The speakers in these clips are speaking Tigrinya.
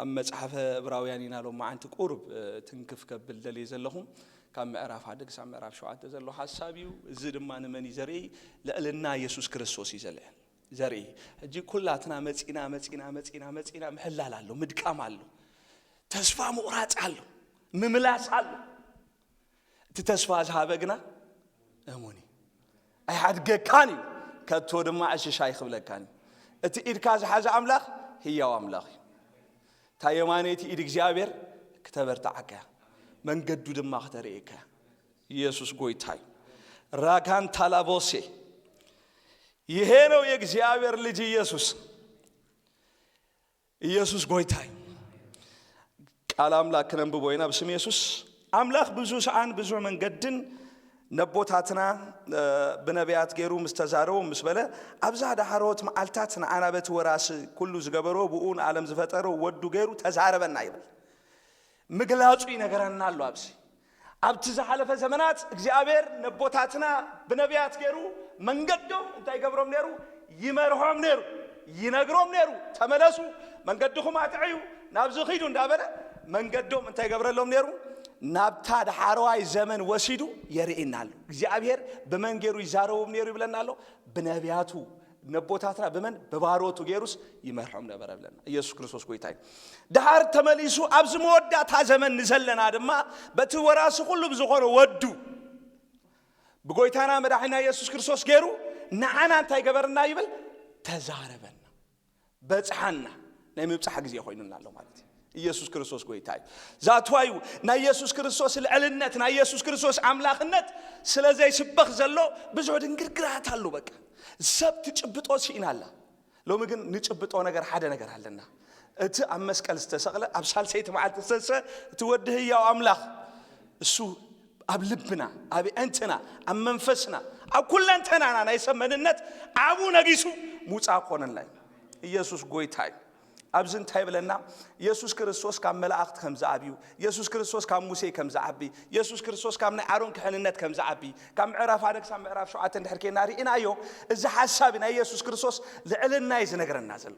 ኣብ መጽሓፈ ዕብራውያን ኢና ሎም መዓንቲ ቁሩብ ትንክፍ ከብል ደልየ ዘለኹ። ካብ ምዕራፍ ሓደ ክሳብ ምዕራፍ ሸውዓተ ዘሎ ሓሳብ እዩ። እዚ ድማ ንመን እዩ ዘርኢ? ልዕልና የሱስ ክርስቶስ እዩ ዘልዕል ዘርኢ። ሕጂ ኩላትና መጺና መጺና መጺና መጺና ምሕላል ኣሎ፣ ምድካም ኣሎ፣ ተስፋ ምቑራጽ ኣሎ፣ ምምላስ ኣሎ። እቲ ተስፋ ዝሃበ ግና እሙን እዩ። ኣይሓድገካን እዩ፣ ከቶ ድማ ዕሽሽ ኣይኽብለካን እዩ። እቲ ኢድካ ዝሓዘ ኣምላኽ ህያው ኣምላኽ እዩ። እታ የማነይቲ ኢድ እግዚኣብሔር ክተበርትዓካ እያ፣ መንገዱ ድማ ክተርእየካ እያ። ኢየሱስ ጎይታ እዩ። ራካን ታላቦሴ፣ ይሄ ነው የእግዚአብሔር ልጅ ኢየሱስ። ኢየሱስ ጎይታ እዩ። ቃል ኣምላኽ ክነንብቦ ኢና። ብስም የሱስ፣ ኣምላኽ ብዙሕ ሰዓን ብዙሕ መንገድን ነቦታትና ብነቢያት ገይሩ ምስ ተዛረቦም ምስ በለ፣ ኣብዛ ዳሕሮት መዓልታት ንዓና በቲ ወራሲ ኩሉ ዝገበሮ፣ ብኡ ንዓለም ዝፈጠሮ ወዱ ገይሩ ተዛረበና ይብል። ምግላጹ ይነገረና ኣሎ ኣብዚ። ኣብቲ ዝሓለፈ ዘመናት እግዚኣብሔር ነቦታትና ብነቢያት ገይሩ መንገዶም እንታይ ይገብሮም ነይሩ? ይመርሖም ነይሩ፣ ይነግሮም ነይሩ። ተመለሱ፣ መንገድኹም ኣጥዕዩ፣ ናብዚ ኺዱ እንዳበለ መንገዶም እንታይ ይገብረሎም ነይሩ? ናብታ ዳሓረዋይ ዘመን ወሲዱ የርእየና ኣሎ። እግዚኣብሔር ብመን ገይሩ ይዛረቦም ነይሩ ይብለና ኣሎ? ብነቢያቱ። ነቦታትና ብመን? ብባሮቱ ገይሩስ ይመርሖም ነበረ ብለና። ኢየሱስ ክርስቶስ ጎይታ እዩ። ደሓር ተመሊሱ ኣብዚ መወዳእታ ዘመን ንዘለና ድማ በቲ ወራሲ ኩሉ ብዝኾነ ወዱ ብጎይታና መድሓኒና ኢየሱስ ክርስቶስ ገይሩ ንዓና እንታይ ገበርና ይብል? ተዛረበና፣ በጽሓና። ናይ ምብጻሕ ግዜ ኮይኑና ኣሎ ማለት እዩ። ኢየሱስ ክርስቶስ ጎይታ እዩ። ዛትዋዩ ናይ ኢየሱስ ክርስቶስ ልዕልነት፣ ናይ ኢየሱስ ክርስቶስ ኣምላኽነት ስለ ዘይስበኽ ዘሎ ብዙሕ ድንግርግራት ኣሎ። በቃ ሰብ ትጭብጦ ስኢና ኣላ። ሎሚ ግን ንጭብጦ ነገር ሓደ ነገር ኣለና። እቲ ኣብ መስቀል ዝተሰቕለ፣ ኣብ ሳልሰይቲ መዓልቲ ዝተንስአ፣ እቲ ወዲ ህያው ኣምላኽ እሱ ኣብ ልብና፣ ኣብ ኣዕንትና፣ ኣብ መንፈስና፣ ኣብ ኩለንተናና ናይ ሰብ መንነት ኣብኡ ነጊሱ ምውጻእ ክኾነልና እዩ። ኢየሱስ ጎይታ እዩ። ኣብዚ እንታይ ይብለና? ኢየሱስ ክርስቶስ ካብ መላእኽቲ ከም ዝዓብዩ፣ ኢየሱስ ክርስቶስ ካብ ሙሴ ከም ዝዓቢ፣ ኢየሱስ ክርስቶስ ካብ ናይ ኣሮን ክሕንነት ከም ዝዓቢ፣ ካብ ምዕራፍ ሓደ ክሳብ ምዕራፍ ሸውዓተ እንድሕር ኬና ርኢናዮ፣ እዚ ሓሳብ ናይ ኢየሱስ ክርስቶስ ልዕልና እዩ ዝነግረና ዘሎ።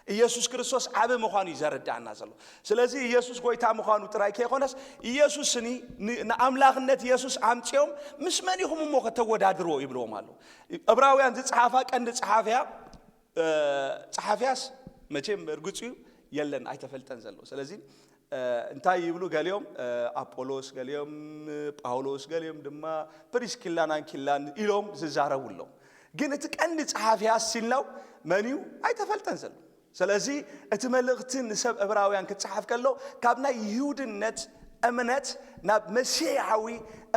ኢየሱስ ክርስቶስ ዓቢ ምዃኑ እዩ ዘረዳእና ዘሎ። ስለዚ ኢየሱስ ጎይታ ምዃኑ ጥራይ ከይኮነስ፣ ኢየሱስኒ ን-፣ ንኣምላኽነት ኢየሱስ ኣምጺኦም፣ ምስ መን ኢኹም እሞ ከተወዳድርዎ ይብልዎም ኣሎ። ዕብራውያን ዝጸሓፋ ቀንዲ ጸሓፍያ፣ እ፣ ጸሓፍያስ መቸም ርግጽ እዩ የለን፣ ኣይተፈልጠን ዘሎ። ስለዚ፣ እ፣ እንታይ ይብሉ ገሊኦም? እ፣ ኣጶሎስ፣ ገሊኦም ጳውሎስ፣ ገሊኦም ድማ ፕሪስኪላን ኣኪላን ኢሎም ዝዛረቡ ኣለዉ። ግን እቲ ቀንዲ ጸሓፍያስ ሲልናው መን እዩ? ኣይተፈልጠን ዘሎ። ስለዚ እቲ መልእኽቲ ንሰብ ዕብራውያን ክጸሓፍ ከሎ፣ ካብ ናይ ይሁድነት እምነት ናብ መሲሓዊ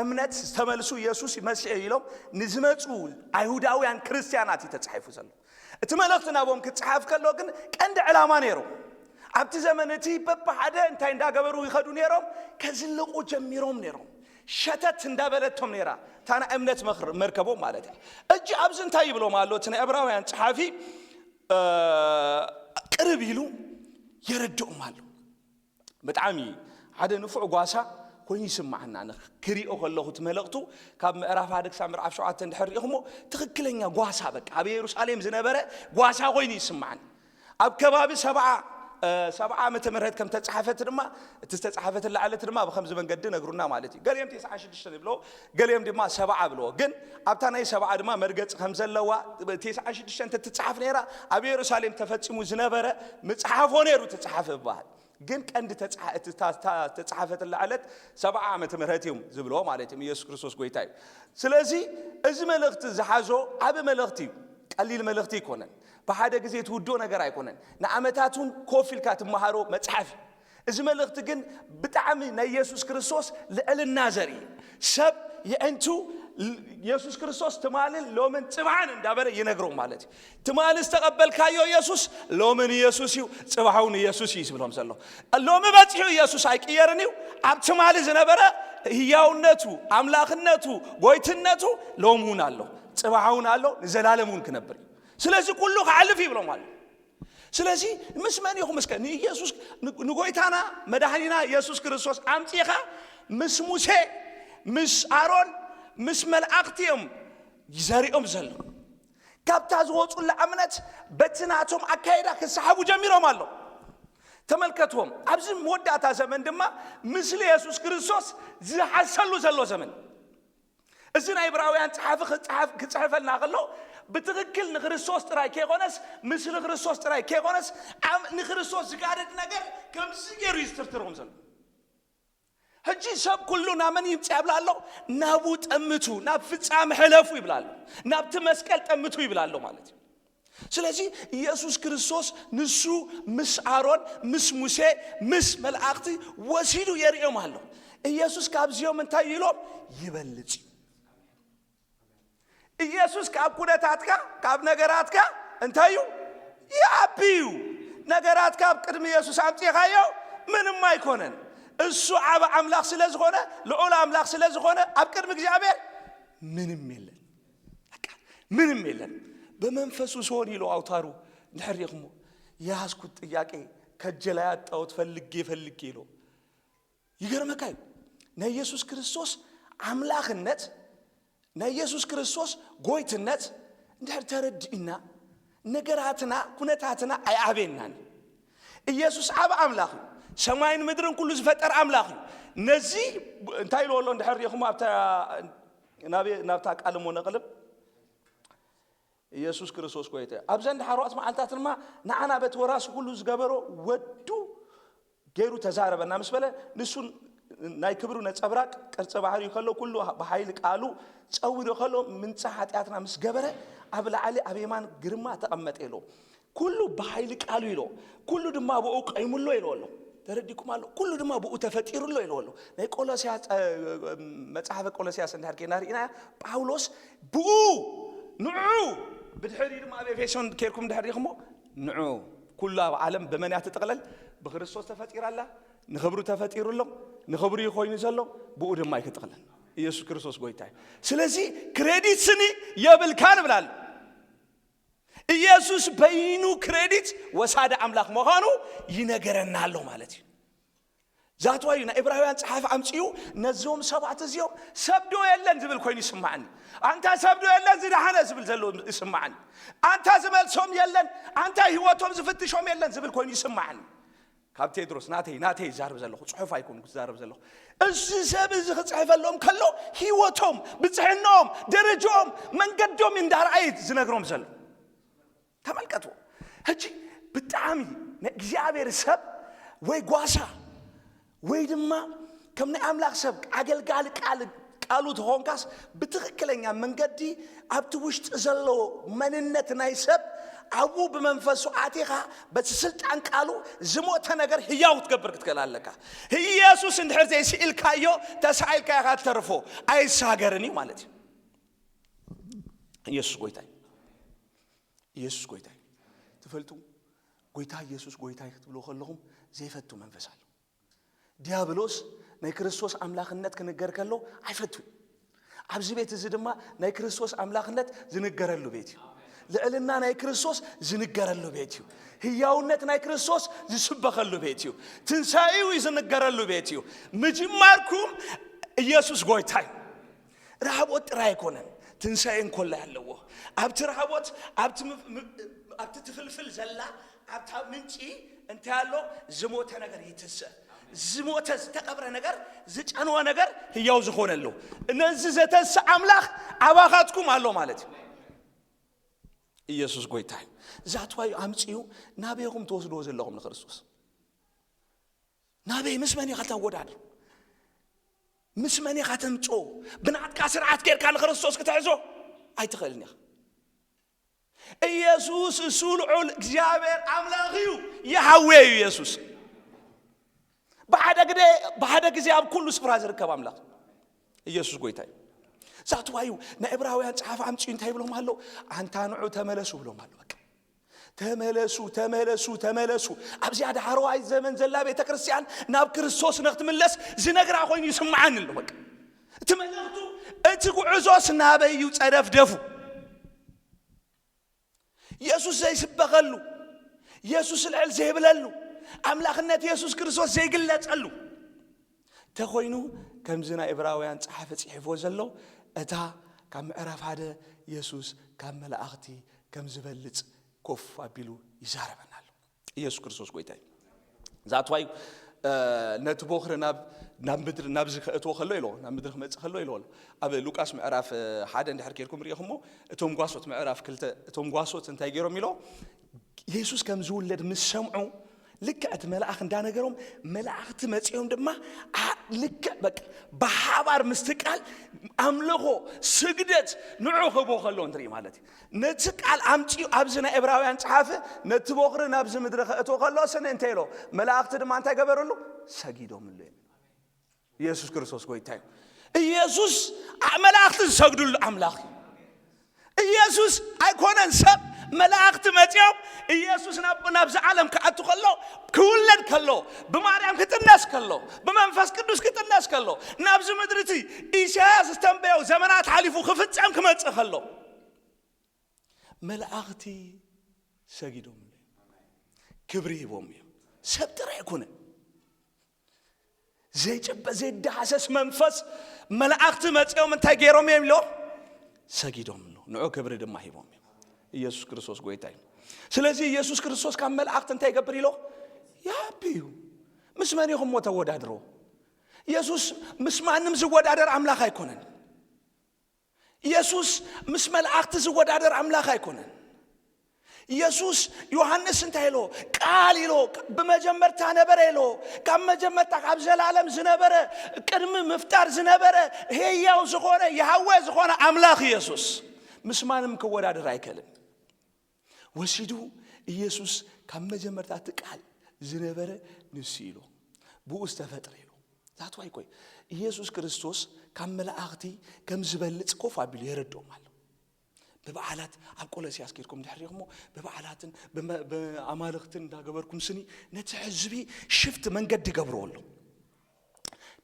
እምነት ዝተመልሱ፣ ኢየሱስ መሲሕ ኢሎም ንዝመጹ ኣይሁዳውያን ክርስትያናት እዩ ተጻሒፉ ዘሎ። እቲ መልእኽቲ ናቦም ክጸሓፍ ከሎ ግን ቀንዲ ዕላማ ነይሩ። ኣብቲ ዘመን እቲ በብሓደ እንታይ እንዳገበሩ ይኸዱ ነይሮም? ከዝልቑ ጀሚሮም ነይሮም። ሸተት እንዳበለቶም ነይራ እታ ናይ እምነት መኽር-፣ መርከቦም ማለት እዩ። እጂ ኣብዚ እንታይ ይብሎም ኣሎ? እቲ ናይ ዕብራውያን ጸሓፊ፣ እ፣ ቅርብ ኢሉ የረድኦም ኣሎ። ብጣዕሚ ሓደ ንፉዕ ጓሳ ኮይኑ ይስምዓና። ኣነ ክሪኦ ከለኹ እቲ መልእኽቱ ካብ ምዕራፍ ሓደ ክሳብ ምዕራፍ ሸውዓተ እንድሕር ሪኢኹሞ፣ ትኽክለኛ ጓሳ፣ በቃ ኣብ የሩሳሌም ዝነበረ ጓሳ ኮይኑ ይስምዓኒ። ኣብ ከባቢ ሰብዓ፣ እ፣ ሰብዓ ዓመተ ምህረት ከም ተጻሕፈት ድማ፣ እቲ ዝተጻሕፈትላ ዕለት ድማ ብኸምዚ መንገዲ ነግሩና ማለት እዩ። ገሊኦም ተስዓን ሽዱሽተን ይብልዎ፣ ገሊኦም ድማ ሰብዓ ይብልዎ። ግን ኣብታ ናይ ሰብዓ ድማ መርገጺ ከም ዘለዋ፣ ተስዓን ሽዱሽተን እንተትጽሓፍ ነይራ፣ ኣብ የሩሳሌም ተፈጺሙ ዝነበረ ምጽሓፎ ነይሩ ትጽሓፍ ይበሃል። ግን ቀንዲ ተጽሓ-፣ እቲ ታ-፣ ታ-፣ ተጻሓፈትላ ዕለት ሰብዓ ዓመተ ምህረት እዮም ዝብልዎ ማለት እዮም። ኢየሱስ ክርስቶስ ጎይታ እዩ። ስለዚ እዚ መልእኽቲ ዝሓዞ ዓቢ መልእኽቲ እዩ። ቀሊል መልእኽቲ ኣይኮነን። ብሓደ ግዜ ትውድኦ ነገር ኣይኮነን። ንዓመታት እውን ኮፍ ኢልካ ትመሃሮ መጽሓፍ እዩ። እዚ መልእኽቲ ግን ብጣዕሚ ናይ ኢየሱስ ክርስቶስ ልዕልና ዘርኢ እዩ። ሰብ የዕንቱ ል-፣ ኢየሱስ ክርስቶስ ትማልን ሎምን ጽባሕን እንዳበለ ይነግሮም ማለት እዩ። ትማሊ ዝተቐበልካዮ ኢየሱስ ሎምን ኢየሱስ እዩ፣ ጽባሕ እውን ኢየሱስ እዩ ዝብሎም ዘሎ። ሎሚ በጺሑ ኢየሱስ ኣይቅየርን እዩ። ኣብ ትማሊ ዝነበረ ህያውነቱ፣ ኣምላኽነቱ፣ ጎይትነቱ ሎሚ እውን ኣሎ፣ ጽባሕ እውን ኣሎ፣ ንዘላለም እውን ክነብር እዩ። ስለዚ ኩሉ ክሓልፍ እዩ ይብሎም ኣሎ። ስለዚ ምስ መን ኢኹም እስከ ንኢየሱስ ን-፣ ንጎይታና መድሓኒና ኢየሱስ ክርስቶስ ኣምጺኻ ምስ ሙሴ፣ ምስ ኣሮን፣ ምስ መላእኽቲ እዮም ዘሪኦም ዘለዉ። ካብታ ዝወጹላ እምነት በቲ ናቶም ኣካይዳ ክሰሓቡ ጀሚሮም ኣለዉ። ተመልከትዎም። ኣብዚ መወዳእታ ዘመን ድማ ምስሊ የሱስ ክርስቶስ ዝሓሰሉ ዘሎ ዘመን። እዚ ናይ ዕብራውያን ጸሓፊ ክጽሓፍ- ክጽሕፈልና ከሎ፣ ብትኽክል ንክርስቶስ ጥራይ ከይኮነስ፣ ምስሊ ክርስቶስ ጥራይ ከይኮነስ፣ ኣብ ንክርስቶስ ዝጋደድ ነገር ከምዚ ገይሩ እዩ ዝትርትሮም ዘሎ። ሕጂ ሰብ ኩሉ ናብ መን ይምጻእ ይብላ ኣሎ? ናቡ ጠምቱ፣ ናብ ፍጻመ ሕለፉ ይብላ ኣሎ፣ ናብቲ መስቀል ጠምቱ ይብላ ኣሎ ማለት እዩ። ስለዚ ኢየሱስ ክርስቶስ ንሱ ምስ ኣሮን፣ ምስ ሙሴ፣ ምስ መላእኽቲ ወሲዱ የርእዮም ኣሎ። ኢየሱስ ካብዚኦም እንታይ ኢሎም? ይበልጽ እዩ። ኢየሱስ ካብ ኩነታትካ፣ ካብ ነገራትካ እንታይ እዩ? ይዓቢ እዩ። ነገራትካ ኣብ ቅድሚ ኢየሱስ ኣምጺኻዮ ምንም ኣይኮነን። እሱ ዓቢ ኣምላኽ ስለ ዝኾነ፣ ልዑል ኣምላኽ ስለ ዝኾነ፣ ኣብ ቅድሚ እግዚኣብሔር ምንም የለን። በቃ ምንም የለን። በመንፈሱ ሲሆን ኢሎ ኣውታሩ እንድሕር ሪእኹሞ፣ የያዝኩት ጥያቄ ከጀላ ያጣሁት ፈልጌ ፈልጌ ኢሎ። ይገርመካ እዩ። ናይ ኢየሱስ ክርስቶስ ኣምላኽነት፣ ናይ ኢየሱስ ክርስቶስ ጎይትነት እንድሕር ተረዲእና፣ ነገራትና፣ ኩነታትና ኣይኣበየናን። ኢየሱስ ዓቢ ኣምላኽ እዩ። ሰማይን ምድርን ኩሉ ዝፈጠረ ኣምላኽ እዩ። ነዚ እንታይ ኢልዎ ኣሎ እንድሕር ሪእኹሞ፣ ኣብታ ናበ- ናብታ ቃል እሞ ነቕልብ። ኢየሱስ ክርስቶስ ጎይታ እዩ። ኣብዘን ዳሕሮት መዓልታት ድማ ንዓና በቲ ወራሲ ኩሉ ዝገበሮ ወዱ ገይሩ ተዛረበና ምስ በለ፣ ንሱ ናይ ክብሩ ነጸብራቅ ቅርጺ ባህሪ ከሎ፣ ኩሉ ብሓይሊ ቃሉ ጸዊሩ ከሎ፣ ምንጻ ሓጢኣትና ምስ ገበረ፣ ኣብ ላዕሊ ኣብ የማን ግርማ ተቐመጠ ኢሎ። ኩሉ ብሓይሊ ቃሉ ኢሎ፣ ኩሉ ድማ ብኡ ቀይሙሎ ኢሎ ኣሎ። ተረዲኩም ኣሎ? ኩሉ ድማ ብኡ ተፈጢሩሎ ኢሎ ኣሎ። ናይ ቆሎስያስ፣ እ፣ መጽሓፈ ቆሎስያስ እንድሕር ኬና ርኢና፣ ጳውሎስ ብኡ፣ ንዑ፣ ብድሕሪ ድማ ኣብ ኤፌሶን ኬርኩም እንድሕር ሪእኹሞ፣ ንዑ፣ ኩሉ ኣብ ዓለም ብመን እያ ትጥቕለል? ብክርስቶስ ተፈጢራ ኣላ፣ ንኽብሩ ተፈጢሩ ኣሎ፣ ንኽብሩ እዩ ኮይኑ ዘሎ፣ ብኡ ድማ እዩ ክጥቕለል። ኢየሱስ ክርስቶስ ጎይታ እዩ። ስለዚ ክሬዲት ስኒ የብልካ ንብላል። ኢየሱስ በይኑ ክሬዲት ወሳዲ ኣምላኽ ምዃኑ ይነገረና ኣሎ ማለት እዩ። ዛትዋ እዩ ናይ ዕብራውያን ጸሓፊ ኣምጺኡ ነዞም ሰባት እዚኦም ሰብ ዶ የለን ዝብል ኮይኑ ይስማዓኒ። ኣንታ ሰብ ዶ የለን ዝደሓነ ዝብል ዘሎ ይስማዓኒ። ኣንታ ዝመልሶም የለን፣ ኣንታ ህይወቶም ዝፍትሾም የለን ዝብል ኮይኑ ይስማዓኒ። ካብ ቴድሮስ ናተይ ናተይ ይዛረብ ዘለኹ፣ ጽሑፍ ኣይኮንኩ ዝዛረብ ዘለኹ። እዚ ሰብ እዚ ክጽሕፈሎም ከሎ ህይወቶም፣ ብጽሕናኦም፣ ደረጃኦም፣ መንገዶም እንዳርኣየ ዝነግሮም ዘሎ። ተመልከቱ። ሕጂ ብጣዕሚ ናይ እግዚኣብሔር ሰብ ወይ ጓሳ ወይ ድማ ከም ናይ ኣምላኽ ሰብ ኣገልጋሊ ቃል ቃሉ ተኾንካስ ብትኽክለኛ መንገዲ ኣብቲ ውሽጢ ዘሎ መንነት ናይ ሰብ ኣብኡ ብመንፈሱ ኣቲኻ በቲ ስልጣን ቃሉ ዝሞተ ነገር ህያው ክትገብር ክትክእል ኣለካ። ኢየሱስ እንድሕር ዘይስኢልካዮ ተሳኢልካ ኢኻ ትተርፎ። ኣይሳገርን እዩ ማለት እዩ። ኢየሱስ ጎይታ እዩ። ኢየሱስ ጎይታ እዩ። ትፈልጡ፣ ጎይታ ኢየሱስ ጎይታ እዩ ክትብሉ ከለኹም ዘይፈቱ መንፈስ ኣሎ። ዲያብሎስ ናይ ክርስቶስ ኣምላኽነት ክንገር ከሎ ኣይፈቱን። ኣብዚ ቤት እዚ ድማ ናይ ክርስቶስ ኣምላኽነት ዝንገረሉ ቤት እዩ። ልዕልና ናይ ክርስቶስ ዝንገረሉ ቤት እዩ። ህያውነት ናይ ክርስቶስ ዝስበኸሉ ቤት እዩ። ትንሳኤኡ ዝንገረሉ ቤት እዩ። ምጅማርኩም ኢየሱስ ጎይታ እዩ። ረሃቦት ጥራይ ኣይኮነን፣ ትንሳኤ እንኮላ ኣለዎ። ኣብቲ ረሃቦት፣ ኣብቲ ምፍ- ም- ኣብቲ ትፍልፍል ዘላ፣ ኣብታ ምንጪ እንታይ ኣሎ? ዝሞተ ነገር ይትንሰእ። ዝሞተ ዝተቐብረ ነገር፣ ዝጨንወ ነገር ህያው ዝኾነሉ። ነዚ ዘተንስእ ኣምላኽ ኣባኻትኩም ኣሎ ማለት እዩ። ኢየሱስ ጎይታ እዩ። ዛትዋዩ ኣምጺኡ ናበይኹም ትወስድዎ ዘለኹም ንክርስቶስ? ናበይ ምስ መን ኢኻ ተወዳድር? ምስ መን ኢኻ ተምጽኦ? ብናትካ ስርዓት ጌርካ ንክርስቶስ ክትሕዞ ኣይትኽእልን ኢኻ። ኢየሱስ እሱ ልዑል እግዚኣብሔር ኣምላኽ እዩ። የሃዌ እዩ ኢየሱስ። ብሓደ ግዜ ብሓደ ግዜ ኣብ ኩሉ ስፍራ ዝርከብ ኣምላኽ ኢየሱስ ጎይታ እዩ። ዛትዋዩ ናይ ዕብራውያን ጸሓፊ ኣምጺኡ እንታይ ይብሎም ኣሎ? ኣንታ ንዑ ተመለሱ ብሎም ኣሎ። በቃ ተመለሱ፣ ተመለሱ፣ ተመለሱ። ኣብዚኣ ዳሕረዋይ ዘመን ዘላ ቤተ ክርስቲያን ናብ ክርስቶስ ንክትምለስ ዝነግራ ኮይኑ ይስምዓኒ ኣሎ። በቃ እቲ መልእኽቱ፣ እቲ ጉዕዞስ ናበይ እዩ? ጸደፍደፉ። የሱስ ዘይስበኸሉ፣ የሱስ ልዕል ዘይብለሉ፣ ኣምላኽነት የሱስ ክርስቶስ ዘይግለጸሉ ተኾይኑ፣ ከምዚ ናይ ዕብራውያን ጸሓፊ ጽሒፍዎ ዘሎ፣ እታ ካብ ምዕራፍ ሓደ የሱስ ካብ መላእኽቲ ከም ዝበልጽ ኮፍ ኣቢሉ ይዛረበና ኣሎ። ኢየሱስ ክርስቶስ ጎይታ እዩ። ዛትዋይ ነቲ ቦኽሪ ናብ ናብ ምድሪ ናብዚ ከእትዎ ከሎ ኢሎ ናብ ምድሪ ክመጽእ ከሎ ኢሎ። ኣብ ሉቃስ ምዕራፍ ሓደ እንድሕር ኬድኩም ርኢኹሞ፣ እቶም ጓሶት ምዕራፍ ክልተ እቶም ጓሶት እንታይ ገይሮም ኢሎ? የሱስ ከም ዝውለድ ምስ ሰምዑ፣ ልክዕ እቲ መልኣኽ እንዳነገሮም፣ መላእኽቲ መጺኦም ድማ፣ ዓ- ልክዕ በቃ ብሓባር ምስቲ ቃል ኣምልኾ፣ ስግደት ንዑ ክህቦ ከሎ እንትርኢ ማለት እዩ። ነቲ ቃል ኣምጺኡ ኣብዚ ናይ ዕብራውያን ጸሓፊ ነቲ ቦኽሪ ናብዚ ምድሪ ከእትዎ ከሎ ስኒ እንታይ ኢሎ? መላእኽቲ ድማ እንታይ ገበርሉ? ሰጊዶምሉ እዮም። ኢየሱስ ክርስቶስ ጎይታ እዩ። ኢየሱስ ኣ- መላእኽቲ ዝሰግድሉ ኣምላኽ እዩ። ኢየሱስ ኣይኮነን ሰብ፣ መላእኽቲ መጺኦም ኢየሱስ ናብ ናብዚ ዓለም ክኣቱ ከሎ፣ ክውለድ ከሎ፣ ብማርያም ክጥነስ ከሎ፣ ብመንፈስ ቅዱስ ክጥነስ ከሎ፣ ናብዚ ምድሪ እቲ ኢሳያስ ዝተንበዮ ዘመናት ሓሊፉ ክፍጸም ክመጽእ ከሎ፣ መላእኽቲ ሰጊዶምሉ እዮም። ክብሪ ሂቦም እዮም። ሰብ ጥራይ ኣይኮነን። ዘይጨበ ዘይዳሃሰስ መንፈስ መላእኽቲ መጺኦም እንታይ ገይሮም እዮም ኢሎ? ሰጊዶምሉ። ንዑ ክብሪ ድማ ሂቦም እዮም። ኢየሱስ ክርስቶስ ጎይታ እዩ። ስለዚ ኢየሱስ ክርስቶስ ካብ መላእኽቲ እንታይ ይገብር ኢሎ? ያቢ እዩ። ምስ መን ኢኹም እሞ ተወዳድሮ? ኢየሱስ ምስ ማንም ዝወዳደር ኣምላኽ ኣይኮነን። ኢየሱስ ምስ መላእኽቲ ዝወዳደር ኣምላኽ ኣይኮነን። ኢየሱስ ዮሃንስ እንታይ ኢሎ? ቃል ኢሎ፣ ብመጀመርታ ነበረ ኢሎ። ካብ መጀመርታ ካብ ዘላለም ዝነበረ፣ ቅድሚ ምፍጣር ዝነበረ፣ ህያው ዝኾነ፣ ያህዌ ዝኾነ ኣምላኽ ኢየሱስ ምስ ማንም ክወዳደር ኣይክእልን። ወሲዱ ኢየሱስ ካብ መጀመርታ እቲ ቃል ዝነበረ ንሱ ኢሎ፣ ብኡ ዝተፈጥረ ኢሎ። ዛትዋይ ኮይ ኢየሱስ ክርስቶስ ካብ መላእኽቲ ከም ዝበልጽ ኮፍ ኣቢሉ የረድኦም ኣሎ። ብበዓላት ኣብ ቆሎሲያስ ኬድኩም ድሕር ኢኹሞ፣ ብበዓላትን ብመ- ብኣማልኽትን እንዳገበርኩም ስኒ ነቲ ህዝቢ ሽፍት መንገዲ ገብርዎ ኣሎ።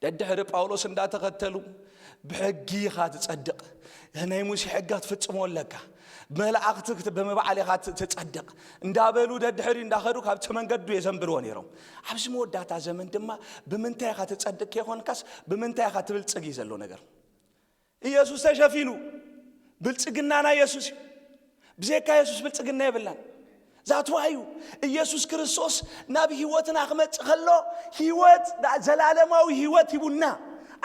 ደድሕሪ ጳውሎስ እንዳተኸተሉ፣ ብሕጊ ኢኻ ትጸድቕ፣ ናይ ሙሴ ሕጊ ክትፍጽሞ ኣለካ፣ መላእኽቲ ክት- ብምብዓል ኢኻ ት- ትጸድቕ እንዳበሉ ደድሕሪ እንዳኸዱ ካብቲ መንገዱ የዘንብልዎ ነይሮም። ኣብዚ መወዳእታ ዘመን ድማ ብምንታይ ኢኻ ትጸድቕ ከይኮንካስ ብምንታይ ኢኻ ትብልጽግ እዩ ዘሎ ነገር። ኢየሱስ ተሸፊኑ። ብልጽግናና ኢየሱስ እዩ። ብዘይካ ኢየሱስ ብልጽግና የብላን። ዛትዋ እዩ። ኢየሱስ ክርስቶስ ናብ ህይወትና ክመጽእ ከሎ ህይወት፣ ዘላለማዊ ህይወት ሂቡና።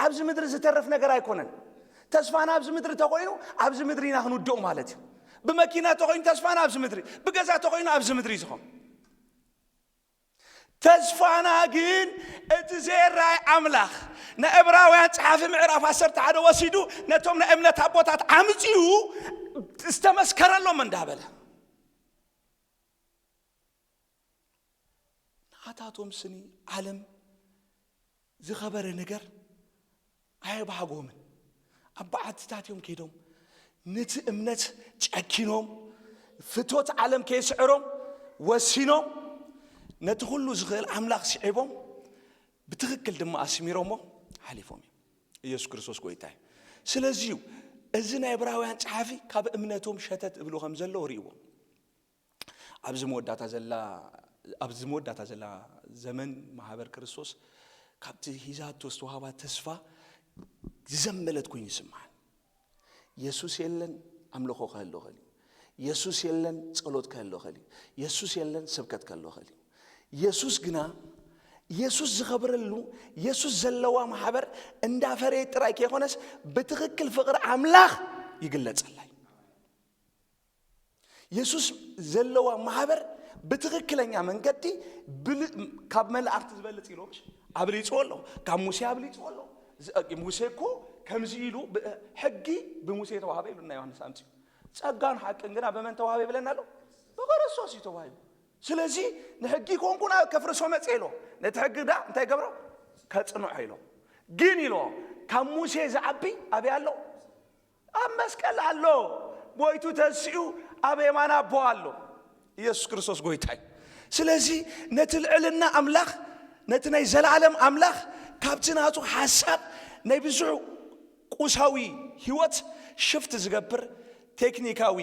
ኣብዚ ምድሪ ዝተርፍ ነገር ኣይኮነን። ተስፋና ኣብዚ ምድሪ ተኾይኑ ኣብዚ ምድሪ ኢና ክንውድኦ ማለት እዩ። ብመኪና ተኾይኑ ተስፋና ኣብዚ ምድሪ፣ ብገዛ ተኾይኑ ኣብዚ ምድሪ እዩ ዝኾን። ተስፋና ግን እቲ ዘይራኣይ ኣምላኽ፣ ናይ ዕብራውያን ጸሓፊ ምዕራፍ ዓሰርተ ሓደ ወሲዱ ነቶም ናይ እምነት ኣቦታት ዓምጺኡ ዝተመስከረሎም እንዳበለ፣ ንኣታቶም ስኒ ዓለም ዝኸበረ ነገር ኣየባህጎምን። ኣብ በዓትታት እዮም ከይዶም፣ ነቲ እምነት ጨኪኖም፣ ፍቶት ዓለም ከየስዕሮም ወሲኖም፣ ነቲ ኩሉ ዝኽእል ኣምላኽ ስዒቦም፣ ብትኽክል ድማ ኣስሚሮሞ ሓሊፎም እዮም። ኢየሱስ ክርስቶስ ጎይታ እዩ። ስለዚ እዩ እዚ ናይ ዕብራውያን ጸሓፊ ካብ እምነቶም ሸተት እብሉ ከም ዘለዉ ርእይዎ። ኣብዚ መወዳእታ ዘላ ኣብዚ መወዳእታ ዘላ ዘመን ማህበር ክርስቶስ ካብቲ ሂዛቶ ዝተዋህባ ተስፋ ዝዘመለት ኮይኑ ይስምዓን። የሱስ የለን ኣምልኾ ክህሉ ኽእል እዩ። የሱስ የለን ጸሎት ክህሉ ኽእል እዩ። የሱስ የለን ስብከት ክህሉ ኽእል እዩ። የሱስ ግና የሱስ ዝኸብረሉ የሱስ ዘለዋ ማሕበር እንዳፈረየት ጥራይ ከይኮነስ ብትኽክል ፍቕሪ ኣምላኽ ይግለጸላ እዩ። የሱስ ዘለዋ ማህበር ብትኽክለኛ መንገዲ ብል- ካብ መላእኽቲ ዝበልጽ ኢሎምሽ ኣብሊጽዎ ኣሎ። ካብ ሙሴ ኣብሊጽዎ ኣሎ። ዝ- ሙሴ እኮ ከምዚ ኢሉ ብ- ሕጊ ብሙሴ ተዋህበ ኢሉ እና ዮሃንስ ኣምጺኡ። ጸጋን ሓቅን ግና በመን ተዋህበ ይብለና ኣሎ? ብክርስቶስ እዩ ተዋሂቡ። ስለዚ ንሕጊ ኮንኩ ናብ ከፍርሶ መጽ ኢሎ። ነቲ ሕጊ ዳ እንታይ ገብሮ? ከጽንዖ ኢሎ። ግን ኢሎ ካብ ሙሴ ዝዓቢ ኣበይ ኣሎ? ኣብ መስቀል ኣሎ። ሞይቱ ተንሲኡ ኣብ የማን ኣቦ ኣሎ። ኢየሱስ ክርስቶስ ጎይታ እዩ። ስለዚ ነቲ ልዕልና ኣምላኽ፣ ነቲ ናይ ዘላለም ኣምላኽ ካብቲ ናቱ ሓሳብ ናይ ብዙሕ ቁሳዊ ህይወት ሽፍት ዝገብር ቴክኒካዊ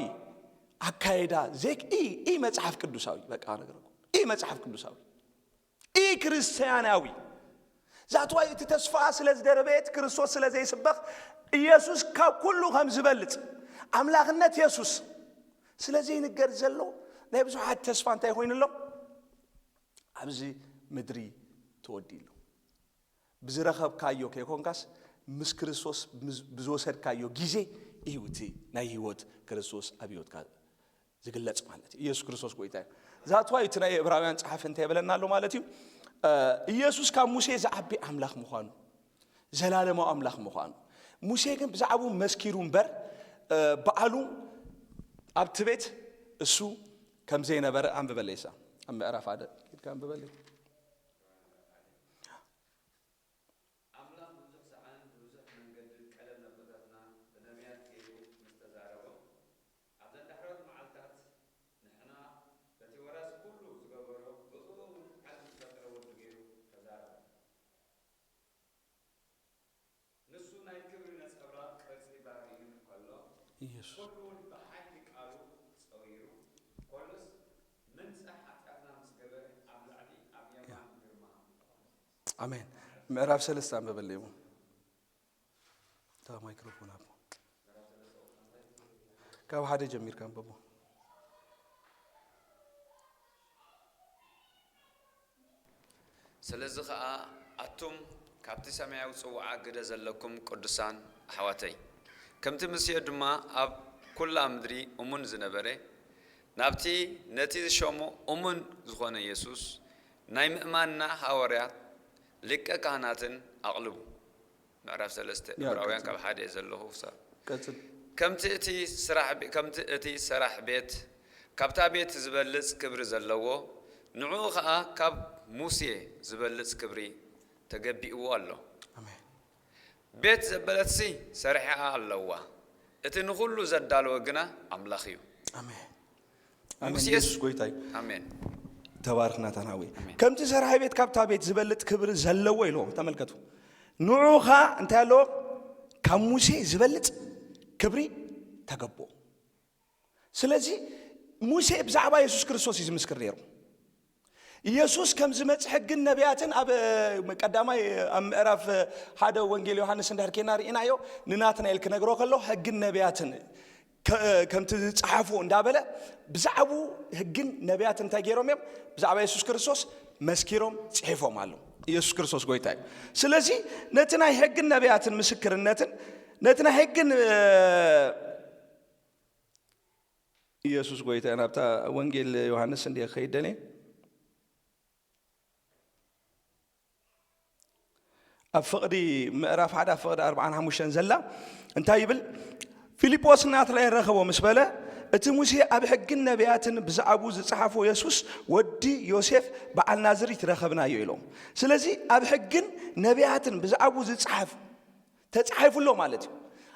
ኣካየዳ ዘይ ኢ ኢ መጽሓፍ ቅዱሳዊ በቃ ነገርኩም ኢ መጽሓፍ ቅዱሳዊ ኢ ክርስቲያናዊ ዛትዋይ እቲ ተስፋ ስለ ዝደረበየት ክርስቶስ ስለ ዘይስበኽ ኢየሱስ ካብ ኩሉ ከም ዝበልጽ ኣምላኽነት የሱስ ስለ ዘይንገር ዘሎ ናይ ብዙሓት ተስፋ እንታይ ኮይኑሎም ኣብዚ ምድሪ ተወዲሉ። ብዝረኸብካዮ ከይኮንካስ ምስ ክርስቶስ ብዝ- ብዝወሰድካዮ ግዜ እዩ እቲ ናይ ህይወት ክርስቶስ ኣብ ህይወትካ ዝግለጽ ማለት እዩ። ኢየሱስ ክርስቶስ ጎይታ እዩ። ዛትዋይ እቲ ናይ ዕብራውያን ጸሓፊ እንታይ ይብለና ኣሎ ማለት እዩ? እ፣ ኢየሱስ ካብ ሙሴ ዝዓቢ ኣምላኽ ምዃኑ፣ ዘላለማዊ ኣምላኽ ምዃኑ። ሙሴ ግን ብዛዕባኡ መስኪሩ እምበር፣ እ፣ በዓሉ ኣብቲ ቤት እሱ ከም ዘይነበረ። ኣንብበለይሳ ኣብ ምዕራፍ ሓደ ኢድካ ኣንብበለይ። ኣምላኽ ብዙሕ ሰዓንን ብብዙሕ መንገድን ቀደም ነቦታትና ብነቢያት ገይሩ ምስ ተዛረቦም፣ ኣብዘን ዳሕሮት መዓልታት ንሕና በቲ ወራስ ኩሉ ዝገበሮ ብእኡ እውን ዓለም ዝፈጠረ ወዱ ገይሩ ተዛረቦም። ንሱ ናይ ክብሪ ነጸብራቕ ቅርጺ ባህሪኡ እንከሎ፣ ኢየሱስ። ኩሉ እውን ብሓይሊ ቃሉ ጸዊሩ፣ ኮሎስ ምንጻሕ ሓጢኣትና ምስ ገበረ ኣብ ላዕሊ ኣብ የማን ግርማ። ኣሜን። ምዕራፍ ሰለስተ ኣንበበለይ እሞ። እታ ማይክሮፎን ኣቦ። ካብ ሓደ ጀሚርካ ኣንብቦ። ስለዚ ኸኣ ኣቱም ካብቲ ሰማያዊ ጽውዓ ግደ ዘለኩም ቅዱሳን ኣሕዋተይ፣ ከምቲ ምስዮ ድማ ኣብ ኩላ ምድሪ እሙን ዝነበረ፣ ናብቲ ነቲ ዝሸሞ እሙን ዝኾነ የሱስ ናይ ምእማንና ሃዋርያት ሊቀ ካህናትን ኣቕልቡ። ምዕራፍ ሰለስተ ያ፣ ዕብራውያን ቀጽል። ካብ ሓደ እየ ዘለኹ ክሳብ ቀጽል። ከምቲ እቲ ስራሕ ቤ-፣ ከምቲ እቲ ሰራሕ ቤት ካብታ ቤት ዝበልጽ ክብሪ ዘለዎ፣ ንዕኡ ኸኣ ካብ ሙሴ ዝበልጽ ክብሪ ተገቢእዎ ኣሎ። ኣሜን። ቤት ዘበለትሲ ሰሪሓ ኣለዋ፣ እቲ ንኹሉ ዘዳለወ ግና ኣምላኽ እዩ። ኣሜን። ኣሜን። ሙሴስ ኢየሱስ ጎይታ እዩ። ኣሜን። ተባረኽ ናታን ሓወይ። ኣሜን። ከምቲ ሰራሒ ቤት ካብታ ቤት ዝበልጥ ክብሪ ዘለዎ ኢልዎ። ተመልከቱ። ንዑኻ እንታይ ኣለዎ? ካብ ሙሴ ዝበልጥ ክብሪ ተገብኦ። ስለዚ ሙሴ ብዛዕባ የሱስ ክርስቶስ እዩ ዝምስክር ነይሩ። ኢየሱስ ከም ዝመጽእ ሕግን ነቢያትን ኣብ ቀዳማይ ኣብ ምዕራፍ ሓደ ወንጌል ዮሃንስ እንድሕር ኬና ርኢናዮ፣ ንናትናኤል ክነግሮ ከሎ ሕግን ነቢያትን ከ-፣ ከምቲ ዝጸሓፉ እንዳበለ ብዛዕባኡ ሕግን ነቢያትን እንታይ ገይሮም እዮም? ብዛዕባ የሱስ ክርስቶስ መስኪሮም ጽሒፎም ኣለዉ። ኢየሱስ ክርስቶስ ጎይታ እዩ። ስለዚ ነቲ ናይ ሕግን ነቢያትን ምስክርነትን ነቲ ናይ ሕግን፣ እ፣ ኢየሱስ ጎይታ እዩ። ናብታ ወንጌል ዮሃንስ እንድየ ክኸይድ ደልየ። ኣብ ፍቕዲ ምዕራፍ ሓደ ኣብ ፍቕዲ ኣርብዓን ሓሙሽተን ዘላ እንታይ ይብል? ፊልጶስ ናትናኤል ረኸቦ ምስ በለ፣ እቲ ሙሴ ኣብ ሕግን ነቢያትን ብዛዕባኡ ዝጸሓፎ የሱስ ወዲ ዮሴፍ በዓል ናዝሪት ረኸብናዮ ኢሎም። ስለዚ ኣብ ሕግን ነቢያትን ብዛዕባኡ ዝጸሓፍ ተጻሒፉ ኣሎ ማለት እዩ።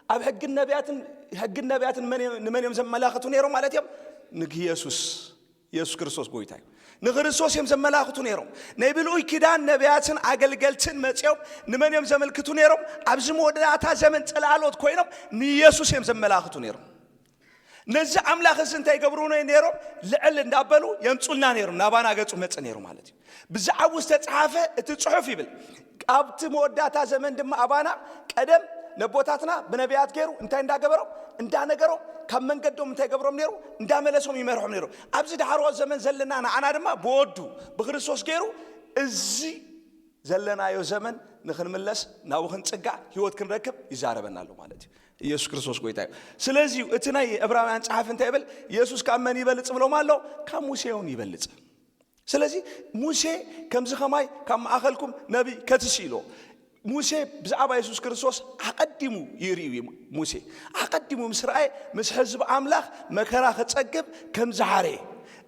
ኣብ ሕግን ነቢያትን፣ ሕግን ነቢያትን መን እዮም፣ ንመን እዮም ዘመላኽቱ ነይሮም ማለት እዮም? ንየሱስ። ኢየሱስ ክርስቶስ ጎይታ እዩ። ንክርስቶስ እዮም ዘመላኽቱ ነይሮም። ናይ ብሉይ ኪዳን ነቢያትን ኣገልገልትን መጺኦም ንመን እዮም ዘመልክቱ ነይሮም? ኣብዚ መወዳእታ ዘመን ጽላሎት ኮይኖም ንኢየሱስ እዮም ዘመላኽቱ ነይሮም። ነዚ ኣምላኽ እዚ እንታይ ይገብሩ ነይሮም? ልዕል እንዳበሉ የምጹልና ነይሮም። ናባና ገጹ መጽእ ነይሩ ማለት እዩ። ብዛዕባኡ ዝተጻሓፈ እቲ ጽሑፍ ይብል። ኣብቲ መወዳእታ ዘመን ድማ ኣባና ቀደም ነቦታትና ብነቢያት ገይሩ እንታይ እንዳገበሮም? እንዳነገሮም፣ ካብ መንገዶም እንታይ ገብሮም ነይሩ? እንዳመለሶም ይመርሖም ነይሩ። ኣብዚ ዳሕሮ ዘመን ዘለና ንዓና ድማ ብወዱ ብክርስቶስ ገይሩ እዚ ዘለናዮ ዘመን ንኽንምለስ ናብኡ ክንጽጋዕ ህይወት ክንረክብ ይዛረበና ኣሎ ማለት እዩ። ኢየሱስ ክርስቶስ ጎይታ እዩ። ስለዚ እዩ እቲ ናይ ዕብራውያን ጸሓፊ እንታይ ይብል? ኢየሱስ ካብ መን ይበልጽ ብሎም ኣሎ? ካብ ሙሴ እውን ይበልጽ። ስለዚ ሙሴ ከምዚ ኸማይ ካብ ማእኸልኩም ነቢይ ከትስእ ኢልዎ። ሙሴ ብዛዕባ የሱስ ክርስቶስ ኣቐዲሙ ይርእዩ እዩ። ሙሴ ኣቐዲሙ ምስ ረኣየ ምስ ህዝቢ ኣምላኽ መከራ ክጸግብ ከም ዝሓረየ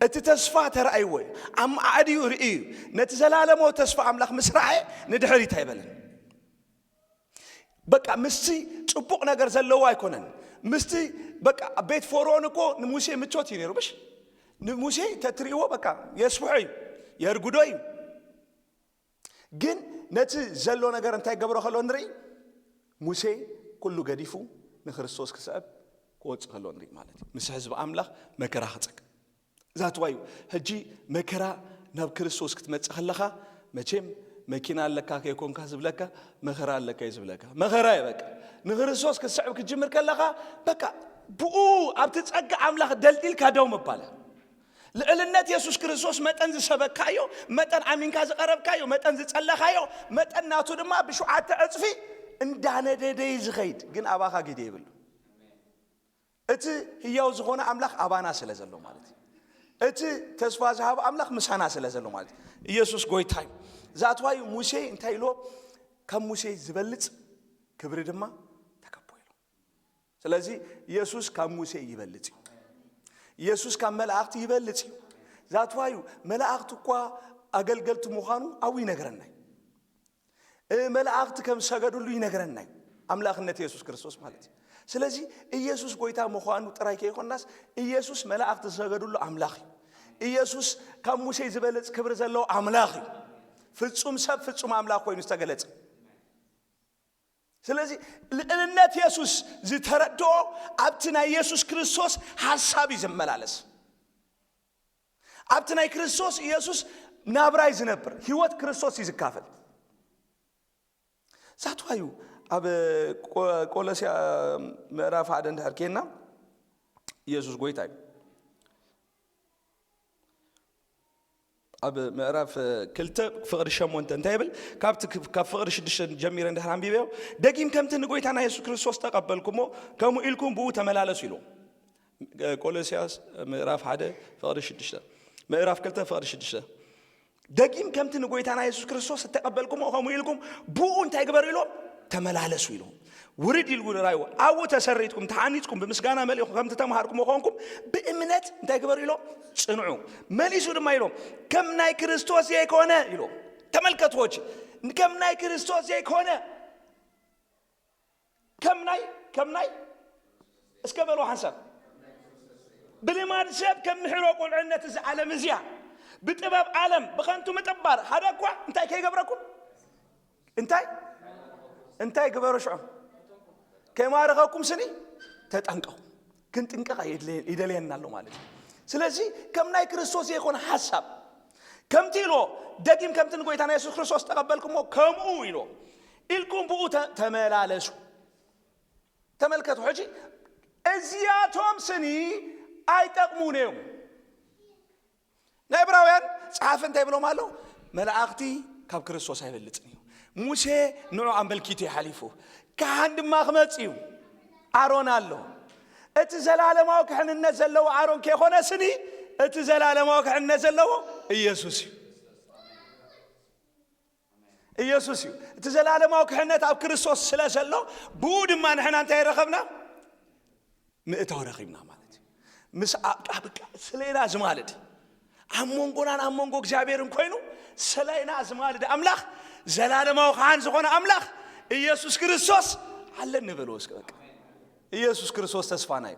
እቲ ተስፋ ተራእይዎ እዩ። ኣማዕድዩ ርእዩ እዩ። ነቲ ዘላለማዊ ተስፋ ኣምላኽ ምስ ረኣየ ንድሕሪት ኣይበለን። በቃ ምስቲ ጽቡቕ ነገር ዘለዎ ኣይኮነን። ምስቲ በቃ ቤት ፈርዖን እኮ ንሙሴ ምቾት እዩ ነይሩ፣ ምሽ? ንሙሴ ተትርእይዎ በቃ የስብሖ እዩ፣ የርጉዶ እዩ። ግን ነቲ ዘሎ ነገር እንታይ ገብሮ ከሎ ንርኢ? ሙሴ ኩሉ ገዲፉ ንክርስቶስ ክስዕብ ክወጽእ ከሎ ንርኢ ማለት እዩ። ምስ ህዝቢ ኣምላኽ መከራ ክጸግብ። ዛትዋ እዩ። ሕጂ መከራ ናብ ክርስቶስ ክትመጽእ ከለኻ መቸም መኪና ኣለካ ከይኮንካ ዝብለካ፣ መኸራ ኣለካ እዩ ዝብለካ። መኸራ እዩ በቃ። ንክርስቶስ ክትስዕብ ክትጅምር ከለኻ በቃ ብኡ ኣብቲ ጸጋ ኣምላኽ ደልዲልካ ደው ምባል። ልዕልነት የሱስ ክርስቶስ መጠን ዝሰበካዮ፣ መጠን ኣሚንካ ዝቐረብካዮ፣ መጠን ዝጸለኻዮ፣ መጠን ናቱ ድማ ብሽውዓተ ዕጽፊ እንዳነደደ እዩ ዝኸይድ። ግን ኣባኻ ግደ የብሉ። እቲ ህያው ዝኾነ ኣምላኽ ኣባና ስለ ዘሎ ማለት እዩ። እቲ ተስፋ ዝሃብ ኣምላኽ ምሳና ስለ ዘሎ ማለት እዩ። ኢየሱስ ጎይታ እዩ። ዛትዋዩ ሙሴ እንታይ ኢልዎ? ካብ ሙሴ ዝበልጽ ክብሪ ድማ ተከቦ ኢልዎ። ስለዚ ኢየሱስ ካብ ሙሴ ይበልጽ እዩ። ኢየሱስ ካብ መላእኽቲ ይበልጽ እዩ። ዛትዋዩ መላእኽቲ እኳ ኣገልገልቲ ምዃኑ ኣብኡ ይነግረና እዩ። እ፣ መላእኽቲ ከም ዝሰገዱሉ ይነግረና እዩ። ኣምላኽነት የሱስ ክርስቶስ ማለት እዩ። ስለዚ ኢየሱስ ጎይታ ምዃኑ ጥራይ ከይኮናስ፣ ኢየሱስ መላእኽቲ ዝሰገዱሉ ኣምላኽ እዩ። ኢየሱስ ካብ ሙሴ ዝበልጽ ክብሪ ዘለዎ ኣምላኽ እዩ። ፍጹም ሰብ፣ ፍጹም ኣምላኽ ኮይኑ ዝተገለጸ። ስለዚ ልዕልነት የሱስ ዝተረድኦ ኣብቲ ናይ የሱስ ክርስቶስ ሓሳብ እዩ ዝመላለስ። ኣብቲ ናይ ክርስቶስ ኢየሱስ ናብራ እዩ ዝነብር። ህይወት ክርስቶስ እዩ ዝካፈል። ዛትዋዩ ኣብ ቆ-፣ ቆሎስያ ምዕራፍ ሓደ እንድሕር ኬና፣ ኢየሱስ ጎይታ እዩ። ኣብ ምዕራፍ ክልተ ፍቕሪ ሸሞንተ እንታይ ይብል? ካብቲ ክ-፣ ካብ ፍቕሪ ሽዱሽተ ጀሚረ እንድሕር ኣንቢበዮ፣ ደጊም ከምቲ ንጎይታና የሱስ ክርስቶስ ተቐበልኩሞ፣ ከምኡ ኢልኩም ብኡ ተመላለሱ ኢሉ። ቆሎስያስ ምዕራፍ ሓደ ፍቕሪ ሽዱሽተ፣ ምዕራፍ ክልተ ፍቕሪ ሽዱሽተ። ደጊም ከምቲ ንጎይታና የሱስ ክርስቶስ እተቐበልኩሞ ከምኡ ኢልኩም ብኡ እንታይ ግበሩ ኢሎም? ተመላለሱ ኢሎም። ውርድ ኢልጉ ራይዎ። ኣብኡ ተሰሪትኩም፣ ተሓኒጽኩም፣ ብምስጋና መሊኹም ከምቲ ተምሃርኩሞ ኮንኩም ብእምነት እንታይ ግበሩ ኢሎም? ጽንዑ። መሊሱ ድማ ኢሎም፣ ከም ናይ ክርስቶስ ዘይኮነ ኢሎም። ተመልከትዎ እጂ። ከም ናይ ክርስቶስ ዘይኮነ፣ ከም ናይ፣ ከም ናይ፣ እስከ በሉ ሓንሳብ። ብልማድ ሰብ ከም ምሕሮ ቁልዕነት እዚ ዓለም እዚኣ፣ ብጥበብ ዓለም፣ ብኸንቱ ምጥባር፣ ሓደ እኳ እንታይ ከይገብረኩም? እንታይ? እንታይ ግበሩ ሽዑ? ከይማርኸኩም ስኒ ተጠንቀቑ። ክንጥንቀቕ ይድለ-፣ ይደልየና ኣሎ ማለት እዩ። ስለዚ ከም ናይ ክርስቶስ ዘይኮነ ሓሳብ፣ ከምቲ ኢሎ፣ ደጊም ከምቲ ንጎይታና የሱስ ክርስቶስ ተቐበልኩሞ፣ ከምኡ ኢሎ፣ ኢልኩም ብኡ ተ-፣ ተመላለሱ። ተመልከቱ፣ ሕጂ እዚኣቶም ስኒ ኣይጠቕሙን እዮም። ናይ ዕብራውያን ጸሓፊ እንታይ ብሎም ኣሎ? መላእኽቲ ካብ ክርስቶስ ኣይበልጽን እዩ። ሙሴ ንዑ ኣመልኪቱ እዩ ሓሊፉ። ካህን ድማ ክመጽእ እዩ። ኣሮን ኣሎ። እቲ ዘላለማዊ ክሕንነት ዘለዎ ኣሮን ከይኮነ ስኒ፣ እቲ ዘላለማዊ ክሕንነት ዘለዎ ኢየሱስ እዩ። ኢየሱስ እዩ። እቲ ዘላለማዊ ክሕነት ኣብ ክርስቶስ ስለ ዘሎ፣ ብኡ ድማ ንሕና እንታይ ረኸብና? ምእታው ረኺብና ማለት እዩ። ምስ ኣ-፣ ቃ-፣ ብቃ-፣ ስለና ዝማልድ፣ ኣብ መንጎናን ኣብ መንጎ እግዚኣብሔርን ኮይኑ ስለና ዝማልድ ኣምላኽ፣ ዘላለማዊ ካህን ዝኾነ ኣምላኽ ኢየሱስ ክርስቶስ ኣለኒ በልዎ እስከ በቃ። ኢየሱስ ክርስቶስ ተስፋና እዩ።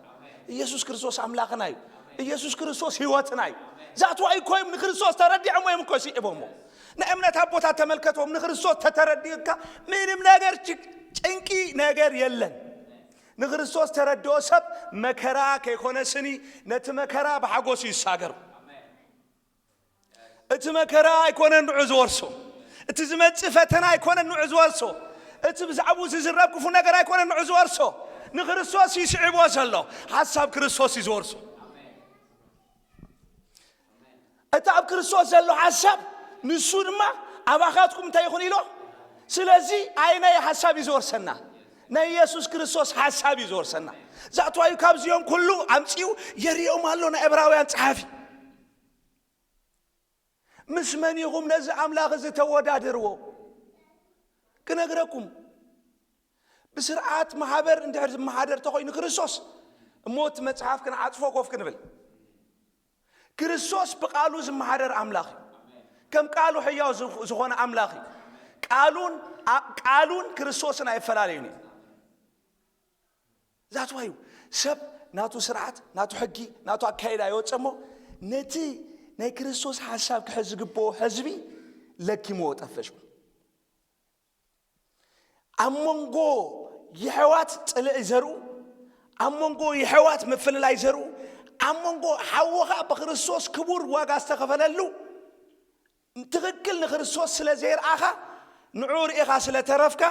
ኢየሱስ ክርስቶስ ኣምላኽና እዩ። ኢየሱስ ክርስቶስ ህይወትና እዩ። ዛትዋይ እኮ እዮም ንክርስቶስ ተረዲዖም እዮም እኮ ስዒቦሞ። ናይ እምነት ኣቦታት ተመልከትዎም። ንክርስቶስ ተተረዲእካ ምንም ነገር ጭ-፣ ጭንቂ ነገር የለን። ንክርስቶስ ተረድኦ ሰብ መከራ ከይኮነ ስኒ ነቲ መከራ ብሓጎስ እዩ ዝሳገር። እቲ መከራ ኣይኮነን ንዑ ዝወርሶ። እቲ ዝመጽእ ፈተና ኣይኮነን ንዑ ዝወርሶ። እቲ ብዛዕባኡ ዝዝረብ ክፉ ነገር ኣይኮነን ንዑ ዝወርሶ። ንክርስቶስ ይስዕቦ ዘሎ ሓሳብ ክርስቶስ እዩ ዝወርሶ። እቲ ኣብ ክርስቶስ ዘሎ ሓሳብ ንሱ ድማ ኣባኻትኩም እንታይ ይኹን ኢሎ። ስለዚ ኣይ ናይ ሓሳብ እዩ ዝወርሰና? ናይ ኢየሱስ ክርስቶስ ሓሳብ እዩ ዝወርሰና። ዛእተዋዩ ካብዚኦም ኩሉ ኣምጺኡ የርእዮም ኣሎ ናይ ዕብራውያን ጸሓፊ። ምስ መን ኢኹም ነዚ ኣምላኽ እዚ ተወዳድርዎ? ክነግረኩም፣ ብስርዓት ማሕበር እንድሕር ዝመሓደር ተኾይኑ ክርስቶስ፣ እሞ እቲ መጽሓፍ ክንዓጽፎ ኮፍ ክንብል። ክርስቶስ ብቃሉ ዝመሓደር ኣምላኽ እዩ። ከም ቃሉ ሕያው ዝኽ-፣ ዝኾነ ኣምላኽ እዩ። ቃሉን፣ ኣ-፣ ቃሉን ክርስቶስን ኣይፈላለዩን እዩ። ዛትዋዩ ሰብ ናቱ ስርዓት፣ ናቱ ሕጊ፣ ናቱ ኣካይዳ ይወጸ እሞ ነቲ ናይ ክርስቶስ ሓሳብ ክሕዝ ዝግብኦ ሕዝቢ ለኪምዎ ጠፈሹ። ኣብ መንጎ የሕዋት ጽልኢ ዘርኡ፣ ኣብ መንጎ የሕዋት ምፍልላይ ዘርኡ፣ ኣብ መንጎ ሓውኻ ብክርስቶስ ክቡር ዋጋ ዝተኸፈለሉ ትኽክል ንክርስቶስ ስለ ዘይረኣኻ፣ ንዑ ርኢኻ ስለ ተረፍካ፣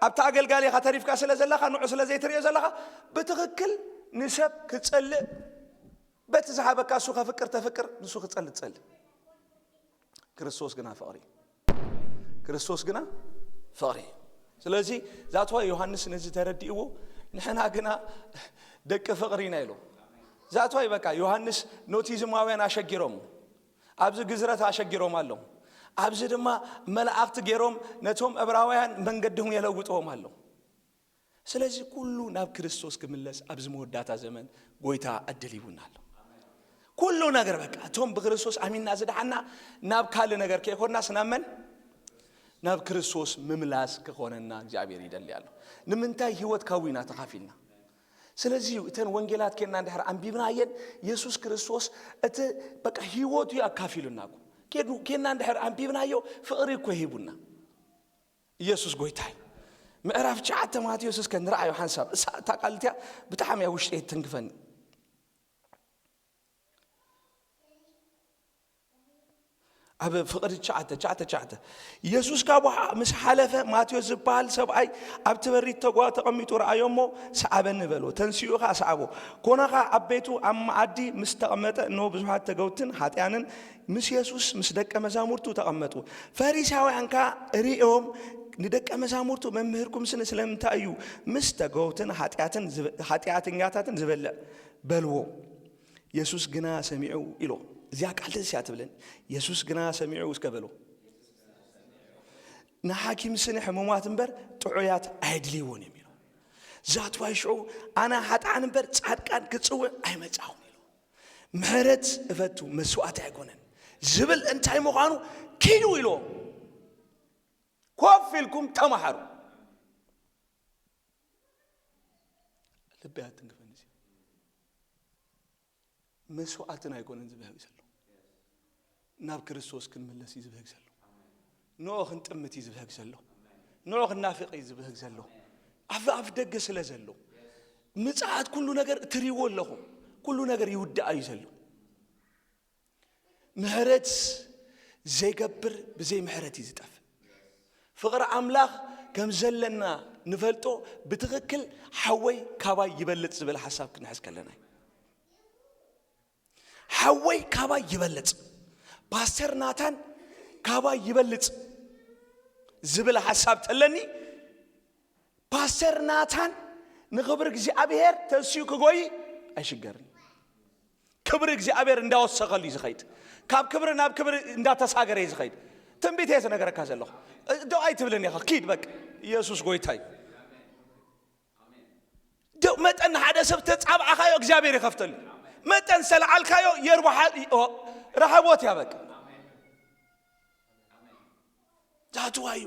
ኣብቲ ኣገልጋሊ ኢኻ ተሪፍካ ስለ ዘለኻ፣ ንዑ ስለ ዘይትርእዮ ዘለኻ፣ ብትኽክል ንሰብ ክጸልእ በቲ ዝሃበካ እሱ ከፍቅር ተፍቅር፣ ንሱ ክጸልእ ትጸልእ። ክርስቶስ ግና ፍቕሪ እዩ። ክርስቶስ ግና ፍቕሪ እዩ። ስለዚ ዛትዋ ዮሃንስ ነዚ ተረዲእዎ፣ ንሕና ግና ደቂ ፍቕሪ ኢና ኢሉ። ዛትዋይ በቃ ዮሃንስ ኖቲዝማውያን ኣሸጊሮም፣ ኣብዚ ግዝረት ኣሸጊሮም ኣለዉ። ኣብዚ ድማ መላእኽቲ ገይሮም ነቶም ዕብራውያን መንገድም የለውጥዎም ኣለዉ። ስለዚ ኩሉ ናብ ክርስቶስ ክምለስ ኣብዚ መወዳእታ ዘመን ጎይታ ዕድል ሂቡና ኣሎ። ኩሉ ነገር በቃ እቶም ብክርስቶስ ኣሚንና ዝደሓና ናብ ካልእ ነገር ከይኮንና ስናመን ናብ ክርስቶስ ምምላስ ክኾነና እግዚኣብሔር ይደሊ ኣሎ። ንምንታይ ህይወት ካዊና ተኻፊልና። ስለዚ እዩ እተን ወንጌላት ኬና እንድሕር ኣንቢብናየን የሱስ ክርስቶስ እቲ በቃ ህይወቱ እዩ ኣካፊሉና እኮ። ኬዱ ኬና እንድሕር ኣንቢብናዮ ፍቕሪ እኮ ሂቡና። ኢየሱስ ጎይታ እዩ። ምዕራፍ ትሽዓተ ማቴዎስ እስከ ንርኣዮ ሓንሳብ። እሳ እታ ቃል እቲኣ ብጣዕሚ እያ ውሽጠይ ትንክፈኒ። ኣብ ፍቕሪ ትሽዓተ ትሽዓተ ትሽዓተ ኢየሱስ ካብኡ ምስ ሓለፈ ማቴዎስ ዝበሃል ሰብኣይ ኣብቲ በሪት ተጓ ተቐሚጡ ረኣዮ እሞ ሰዓበኒ በሎ። ተንሲኡ ኸዓ ሰዓቦ። ኮነ ኸዓ ኣብ ቤቱ ኣብ መዓዲ ምስ ተቐመጠ እነሆ ብዙሓት ተገውትን ሓጥያንን ምስ የሱስ ምስ ደቀ መዛሙርቱ ተቐመጡ። ፈሪሳውያን ከኣ ርእዮም ንደቀ መዛሙርቱ መምህርኩምስኒ ስለምንታይ እዩ ምስ ተገውትን ሓጢኣትን ዝብ- ሓጢኣተኛታትን ዝበልዕ በልዎ። የሱስ ግና ሰሚዑ ኢሎ። እዚኣ ቃል ደስ እያ ትብለኒ። የሱስ ግና ሰሚዑ እስከ በሎ። ንሓኪም ስኒ ሕሙማት እምበር ጥዑያት ኣየድልይዎን እዮም ኢሎ። ዛትዋይ ሽዑ ኣነ ሓጥኣን እምበር ጻድቃን ክጽውዕ ኣይመጻኹን ኢሎ። ምሕረት እፈቱ መስዋዕቲ ኣይኮነን ዝብል እንታይ ምዃኑ ኪዱ ኢሎ። ኮፍ ኢልኩም ተማሃሩ። ልቢ ኣትንክፈን እዚ መስዋዕትን ኣይኮነን ዝብህግ ዘሎ። ናብ ክርስቶስ ክንምለስ እዩ ዝብህግ ዘሎ። ንኦ ክንጥምት እዩ ዝብህግ ዘሎ። ንኦ ክናፍቕ እዩ ዝብህግ ዘሎ። ኣብ ኣፍ ደገ ስለ ዘሎ ምጽኣት ኩሉ ነገር እትሪእዎ ኣለኹም። ኩሉ ነገር ይውዳእ እዩ ዘሎ። ምሕረት ዘይገብር ብዘይ ምሕረት እዩ ዝጠፍእ። ፍቕሪ ኣምላኽ ከም ዘለና ንፈልጦ ብትኽክል ሓወይ ካባይ ይበልጽ ዝብል ሓሳብ ክንሕዝ ከለና እዩ። ሓወይ ካባይ ይበልጽ፣ ፓስተር ናታን ካባይ ይበልጽ ዝብል ሓሳብ ተለኒ ፓስተር ናታን ንኽብሪ እግዚኣብሔር ተንሲኡ ክጎይ ኣይሽገርን። ክብሪ እግዚኣብሔር እንዳወሰኸሉ እዩ ዝኸይድ። ካብ ክብሪ ናብ ክብሪ እንዳተሳገረ እዩ ዝኸይድ። ትንቢት እየ ዝነገረካ ዘለኹ። ዶ ኣይትብልን ኢኻ? ኪድ በቃ። ኢየሱስ ጎይታ እዩ። ዶ መጠን ንሓደ ሰብ ተጻብዓኻዮ እግዚኣብሔር ይኸፍተሉ። መጠን ዝተለዓልካዮ የርባሓ ረሃቦት እያ በቃ። ዛትዋ እዩ።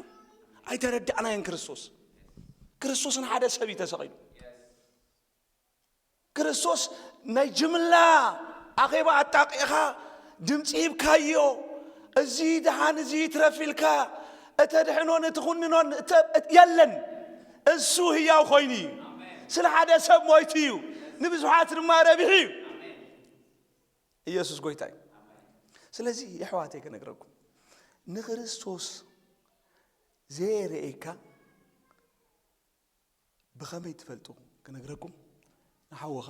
ኣይተረዳእናዮን ክርስቶስ። ክርስቶስ ንሓደ ሰብ እዩ ተሰቒሉ። ክርስቶስ ናይ ጅምላ ኣኼባ ኣጣቂዕኻ ድምፂ ሂብካዮ፣ እዚ ደሓን እዚ ይትረፍ ኢልካ እተድሕኖን እትኹንኖን እተ- የለን። እሱ ህያው ኮይኑ እዩ። ስለ ሓደ ሰብ ሞይቱ እዩ፣ ንብዙሓት ድማ ረቢሑ እዩ። ኢየሱስ ጎይታ እዩ። ስለዚ የሕዋተይ ክነግረኩም፣ ንክርስቶስ ዘየርእየካ ብኸመይ ትፈልጡ ክነግረኩም፣ ንሓውኻ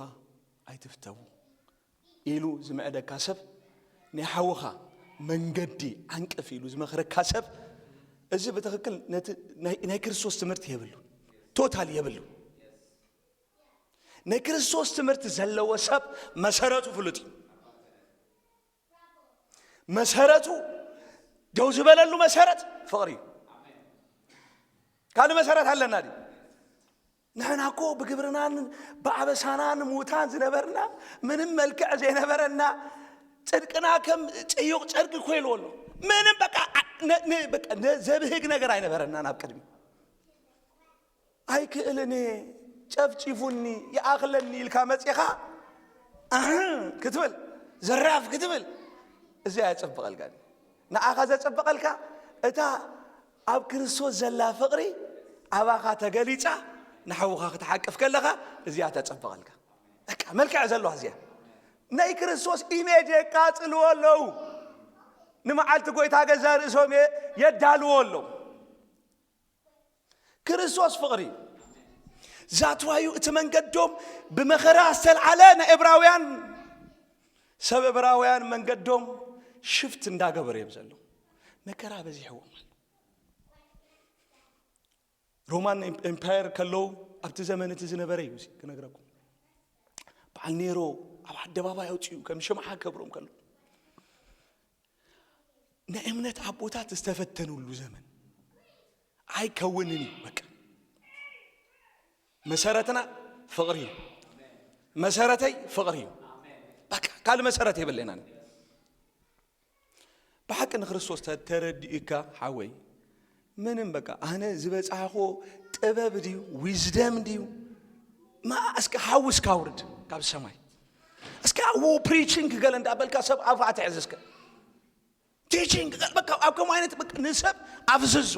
ኣይትፍተዉ ኢሉ ዝምዕደካ ሰብ፣ ናይ ሓውኻ መንገዲ ዓንቅፍ ኢሉ ዝመኽረካ ሰብ፣ እዚ ብትኽክል ነቲ ናይ ናይ ክርስቶስ ትምህርቲ የብሉ፣ ቶታል የብሉ። ናይ ክርስቶስ ትምህርቲ ዘለዎ ሰብ መሰረቱ ፍሉጥ እዩ። መሰረቱ ደው ዝበለሉ መሰረት ፍቕሪ እዩ። ካልእ መሰረት ኣለና ድዩ? ንሕና እኮ ብግብርናን ብኣበሳናን ምዉታን ዝነበርና፣ ምንም መልክዕ ዘይነበረና፣ ጽድቅና ከም ጽዩቕ ጨርቂ እኮ ኢልዎ ኣሎ። ምንም በቃ ነ- ነ- በቃ ነ- ዘብህግ ነገር ኣይነበረናን ኣብ ቅድሚ ኣይክእልን እየ፣ ጨፍጪፉኒ ይኣኽለኒ ኢልካ መጺኻ ኣህ ክትብል፣ ዘራፍ ክትብል፣ እዚ ኣየጸብቐልካን። ንዓኻ ዘጸብቐልካ እታ ኣብ ክርስቶስ ዘላ ፍቕሪ ኣባኻ ተገሊጻ ንሓውኻ ክትሓቅፍ ከለኻ እዚኣ ተጸብቐልካ። በቃ መልክዕ ዘለዋ እዚኣ። ናይ ክርስቶስ ኢሜጅ የቃጽልዎ ኣለዉ። ንመዓልቲ ጎይታ ገዛ ርእሶም የ- የዳልዎ ኣለዉ። ክርስቶስ ፍቕሪ እዩ። ዛትዋዩ እቲ መንገዶም ብመኸራ ዝተልዓለ ናይ ዕብራውያን ሰብ እብራውያን መንገዶም ሽፍት እንዳገበሩ እዮም ዘለዉ። መከራ በዚሕዎም ኣሎ። ሮማን ኤምፓየር ከለዉ፣ ኣብቲ ዘመን እቲ ዝነበረ እዩ እዚ ክነግረኩም። በዓል ኔሮ ኣብ ኣደባባይ ኣውፅኡ ከም ሽምዓ ከብሮም ከሎ፣ ናይ እምነት ኣቦታት ዝተፈተኑሉ ዘመን። ኣይከውንን እዩ በቃ። መሰረትና ፍቕሪ እዩ። መሰረተይ ፍቕሪ እዩ። በቃ ካልእ መሰረት የብለናን። ብሓቂ ንክርስቶስ ተረዲእካ ሓወይ፣ ምንም በቃ ኣነ ዝበጻሕኮ ጥበብ ድዩ ዊዝደም ድዩ ማ እስከ ሓዊ እስካ ውርድ ካብ ሰማይ። እስከ ኣዎ ፕሪቺንግ ገለ እንዳበልካ ሰብ ኣፋ ትሕዝ እስከ ቲቺንግ በቃ ኣብ ከምኡ ዓይነት በቃ ንሰብ ኣፍዝዞ።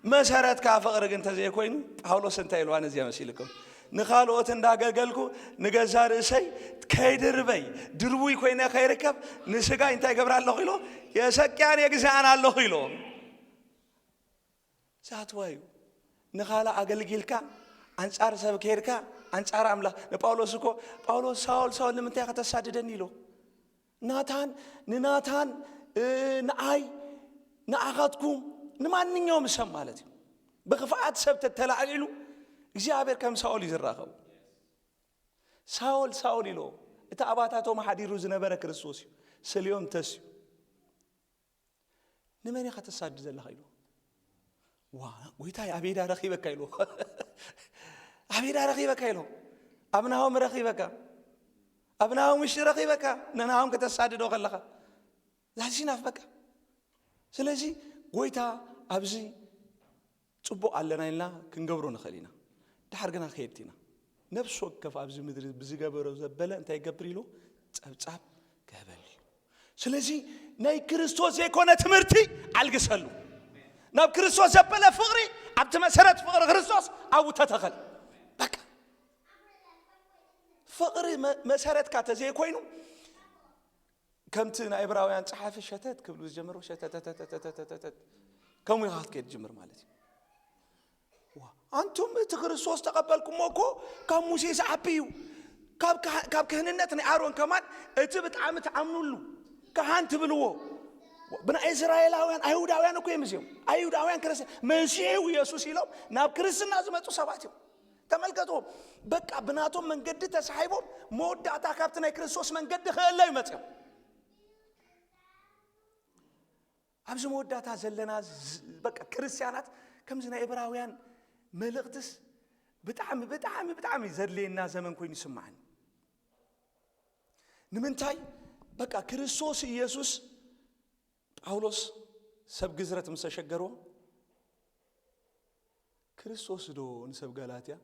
መሰረትካ ፍቕሪ ግን እንተዘይኮይኑ፣ ጳውሎስ እንታይ ኢልዋ ነዚኣ መሲልኩም? "ንኻልኦት እንዳገገልኩ ንገዛ ርእሰይ ከይድርበይ ድርቡይ ኮይነ ከይርከብ ንስጋይ እንታይ ገብር ኣለኹ?" ኢሎ፣ "የሰቅያን የግዛኣን ኣለኹ" ኢሎ። ዛትዋ እዩ። ንኻልእ ኣገልጊልካ ኣንጻር ሰብ ከይድካ ኣንጻር ኣምላኽ። ንጳውሎስ እኮ ጳውሎስ "ሳውል ሳውል ንምንታይ ከተሳድደኒ?" ኢሎ። ናታን ንናታን ንኣይ ንኣኻትኩም ንማንኛውም ሰብ ማለት እዩ። ብክፍኣት ሰብ ተተላዒሉ እግዚኣብሔር ከም ሳኦል እዩ ዝራኸቡ። ሳኦል ሳኦል ኢሎ እቲ ኣባታቶም ሓዲሩ ዝነበረ ክርስቶስ እዩ። ስልዮም ተስዩ። "ንመን ኢኻ ተሳድድ ዘለኻ?" ኢሉ። "ዋ ጎይታይ ኣበይዳ ረኺበካ?" ኢሉ። "ኣበይዳ ረኺበካ?" ኢሉ። "ኣብ ናሆም ረኺበካ፣ ኣብ ናሆም ውሽጢ ረኺበካ፣ ንናሆም ከተሳድዶ ከለኻ ዛዚናፍ በቃ። ስለዚ ጎይታ ኣብዚ ጽቡቕ ኣለና ኢልና ክንገብሮ ንኽእል ኢና። ድሓር ግና ከየድቲ ኢና። ነፍሲ ወከፍ ኣብዚ ምድሪ ብዝገበሮ ዘበለ እንታይ ይገብር ኢሉ? ጸብጻብ ክህበሉ እዩ። ስለዚ ናይ ክርስቶስ ዘይኮነ ትምህርቲ ኣልግሰሉ። ናብ ክርስቶስ ዘበለ ፍቕሪ ኣብቲ መሰረት ፍቕሪ ክርስቶስ ኣብኡ ተተኸል። በቃ ፍቕሪ መ- መሰረትካ ተዘይኮይኑ ከምቲ ናይ ዕብራውያን ጸሓፊ ሸተት ክብሉ ዝጀመሩ ሸተተተተተተተተት ከምኡ ኢኻ ክትከይድ ትጅምር ማለት እዩ። ዋ፣ ኣንቱም እቲ ክርስቶስ ተቐበልኩሞ እኮ ካብ ሙሴ ዝዓቢ እዩ። ካብ ካህ- ካብ ክህንነት ናይ ኣሮን ከማን እቲ ብጣዕሚ ትኣምኑሉ ካህን ትብልዎ። ብናይ እስራኤላውያን ኣይሁዳውያን እኮ እዮም እዚኦም። ኣይሁዳውያን ክርስትያን መሲሑ ኢየሱስ ኢሎም ናብ ክርስትና ዝመጹ ሰባት እዮም። ተመልከቱ፣ በቃ ብናቶም መንገዲ ተሳሒቦም መወዳእታ ካብቲ ናይ ክርስቶስ መንገዲ ክእለዩ መጽዮም። ኣብዚ መወዳእታ ዘለና ዝ- በቃ ክርስትያናት ከምዚ ናይ ዕብራውያን መልእኽትስ ብጣዕሚ ብጣዕሚ ብጣዕሚ ዘድልየና ዘመን ኮይኑ ይስምዓኒ። ንምንታይ? በቃ ክርስቶስ ኢየሱስ ጳውሎስ ሰብ ግዝረት ምስ ተሸገርዎ፣ "ክርስቶስ ዶ ንሰብ ጋላትያ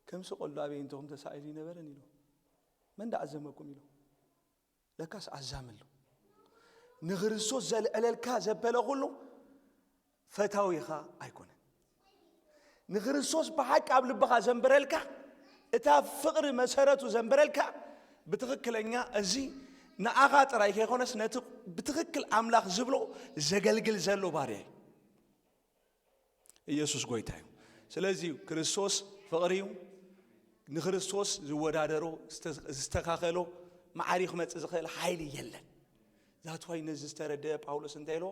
ከም ስቕ ኢሉ ኣበይንተኹም ተሳኢሉ ኣይነበረን?" ኢሉ። "መን ደኣ ኣዘመኩም?" ኢሉ። ለካስ ኣዛሚ ኣሎ። ንክርስቶስ ዘልዕለልካ ዘበለ ኩሉ ፈታዊኻ ኣይኮነን። ንክርስቶስ ብሓቂ ኣብ ልብኻ ዘንበረልካ፣ እታ ፍቕሪ መሰረቱ ዘንበረልካ፣ ብትኽክለኛ እዚ ንኣኻ ጥራይ ከይኮነስ ነቲ ብትኽክል ኣምላኽ ዝብሎ ዘገልግል ዘሎ ባርያ እዩ። ኢየሱስ ጎይታ እዩ። ስለዚ እዩ ክርስቶስ ፍቕሪ እዩ። ንክርስቶስ ዝወዳደሮ፣ ዝተ- ዝተኻኸሎ፣ ማዕሪ ክመጽእ ዝኽእል ሓይሊ የለን። ዛትዋይ ነዚ ዝተረደአ ጳውሎስ እንታይ ኢሎ?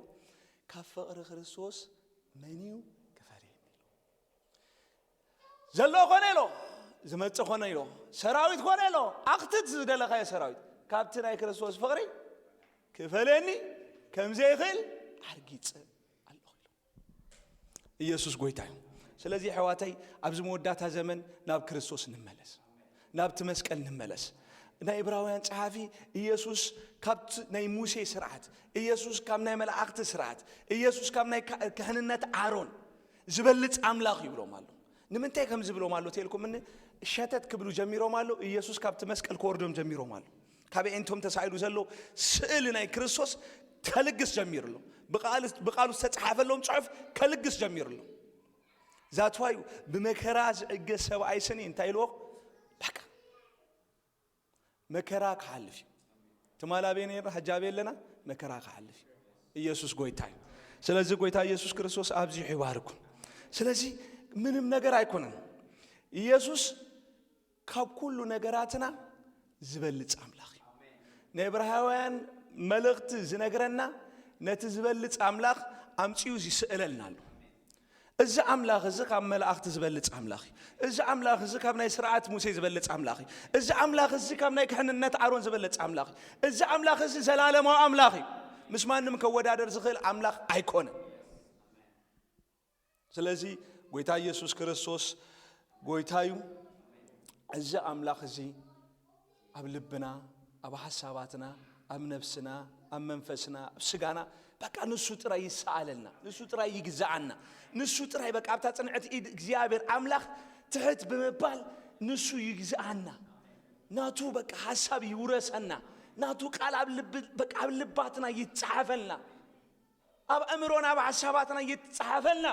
"ካብ ፍቕሪ ክርስቶስ መን እዩ ክፈርየኒ?" ኢሎ። ዘሎ ኮነ ኢሎ፣ ዝመጽእ ኮነ ኢሎ፣ ሰራዊት ኮነ ኢሎ፣ ኣኽትት ዝደለኻዮ ሰራዊት፣ ካብቲ ናይ ክርስቶስ ፍቕሪ ክፈልየኒ ከም ዘይኽእል ኣርጊጸ ኣለኹ ኢሎ። ኢየሱስ ጎይታ እዩ። ስለዚ ኣሕዋተይ ኣብዚ መወዳእታ ዘመን ናብ ክርስቶስ ንመለስ፣ ናብቲ መስቀል ንመለስ። ናይ ዕብራውያን ጸሓፊ ኢየሱስ ካብቲ ናይ ሙሴ ስርዓት፣ ኢየሱስ ካብ ናይ መላእኽቲ ስርዓት፣ ኢየሱስ ካብ ናይ ካ- ክህንነት ኣሮን ዝበልጽ ኣምላኽ ይብሎም ኣሎ። ንምንታይ ከም ዝብሎም ኣሎ ተልኩምኒ ሸተት ክብሉ ጀሚሮም ኣሎ። ኢየሱስ ካብቲ መስቀል ክወርዶም ጀሚሮም ኣሎ። ካብ ኣዒንቶም ተሳኢሉ ዘሎ ስእሊ ናይ ክርስቶስ ከልግስ ጀሚሩ ኣሎ። ብቃል- ብቃሉ ዝተጻሓፈሎም ጽሑፍ ከልግስ ጀሚሩ ኣሎ። ዛትዋዩ ብመከራ ዝዕገስ ሰብኣይ ስኒ እንታይ ኢልዎ? በቃ መከራ ክሓልፍ እዩ። ትማል ኣበይ ነርና? ሕጂ ኣበይ ኣለና? መከራ ክሓልፍ እዩ። ኢየሱስ ጎይታ እዩ። ስለዚ ጎይታ ኢየሱስ ክርስቶስ ኣብዚሑ ይባርኩም። ስለዚ ምንም ነገር ኣይኮነን። ኢየሱስ ካብ ኩሉ ነገራትና ዝበልጽ ኣምላኽ እዩ። ናይ ዕብራውያን መልእኽቲ ዝነግረና ነቲ ዝበልጽ ኣምላኽ ኣምጺኡ ይስእለልና ኣሎ። እዚ ኣምላኽ እዚ ካብ መላእኽቲ ዝበልጽ ኣምላኽ እዩ። እዚ ኣምላኽ እዚ ካብ ናይ ስርዓት ሙሴ ዝበልጽ ኣምላኽ እዩ። እዚ ኣምላኽ እዚ ካብ ናይ ክሕንነት ኣሮን ዝበልጽ ኣምላኽ እዩ። እዚ ኣምላኽ እዚ ዘላለማዊ ኣምላኽ እዩ። ምስ ማንም ከወዳደር ዝኽእል ኣምላኽ ኣይኮነን። ስለዚ ጎይታ ኢየሱስ ክርስቶስ ጎይታ እዩ። እዚ ኣምላኽ እዚ ኣብ ልብና፣ ኣብ ሓሳባትና፣ ኣብ ነፍስና፣ ኣብ መንፈስና፣ ኣብ ስጋና፣ በቃ ንሱ ጥራይ ይሰኣለልና፣ ንሱ ጥራይ ይግዛኣና፣ ንሱ ጥራይ በቃ ኣብታ ጽንዕቲ ኢድ እግዚኣብሔር ኣምላኽ ትሕት ብምባል ንሱ ይግዛኣና። ናቱ በቃ ሓሳብ ይውረሰና፣ ናቱ ቃል ኣብ ልብ-፣ በቃ ኣብ ልባትና ይጸሓፈልና። ኣብ ኣእምሮና፣ ኣብ ሓሳባትና ይጸሓፈልና።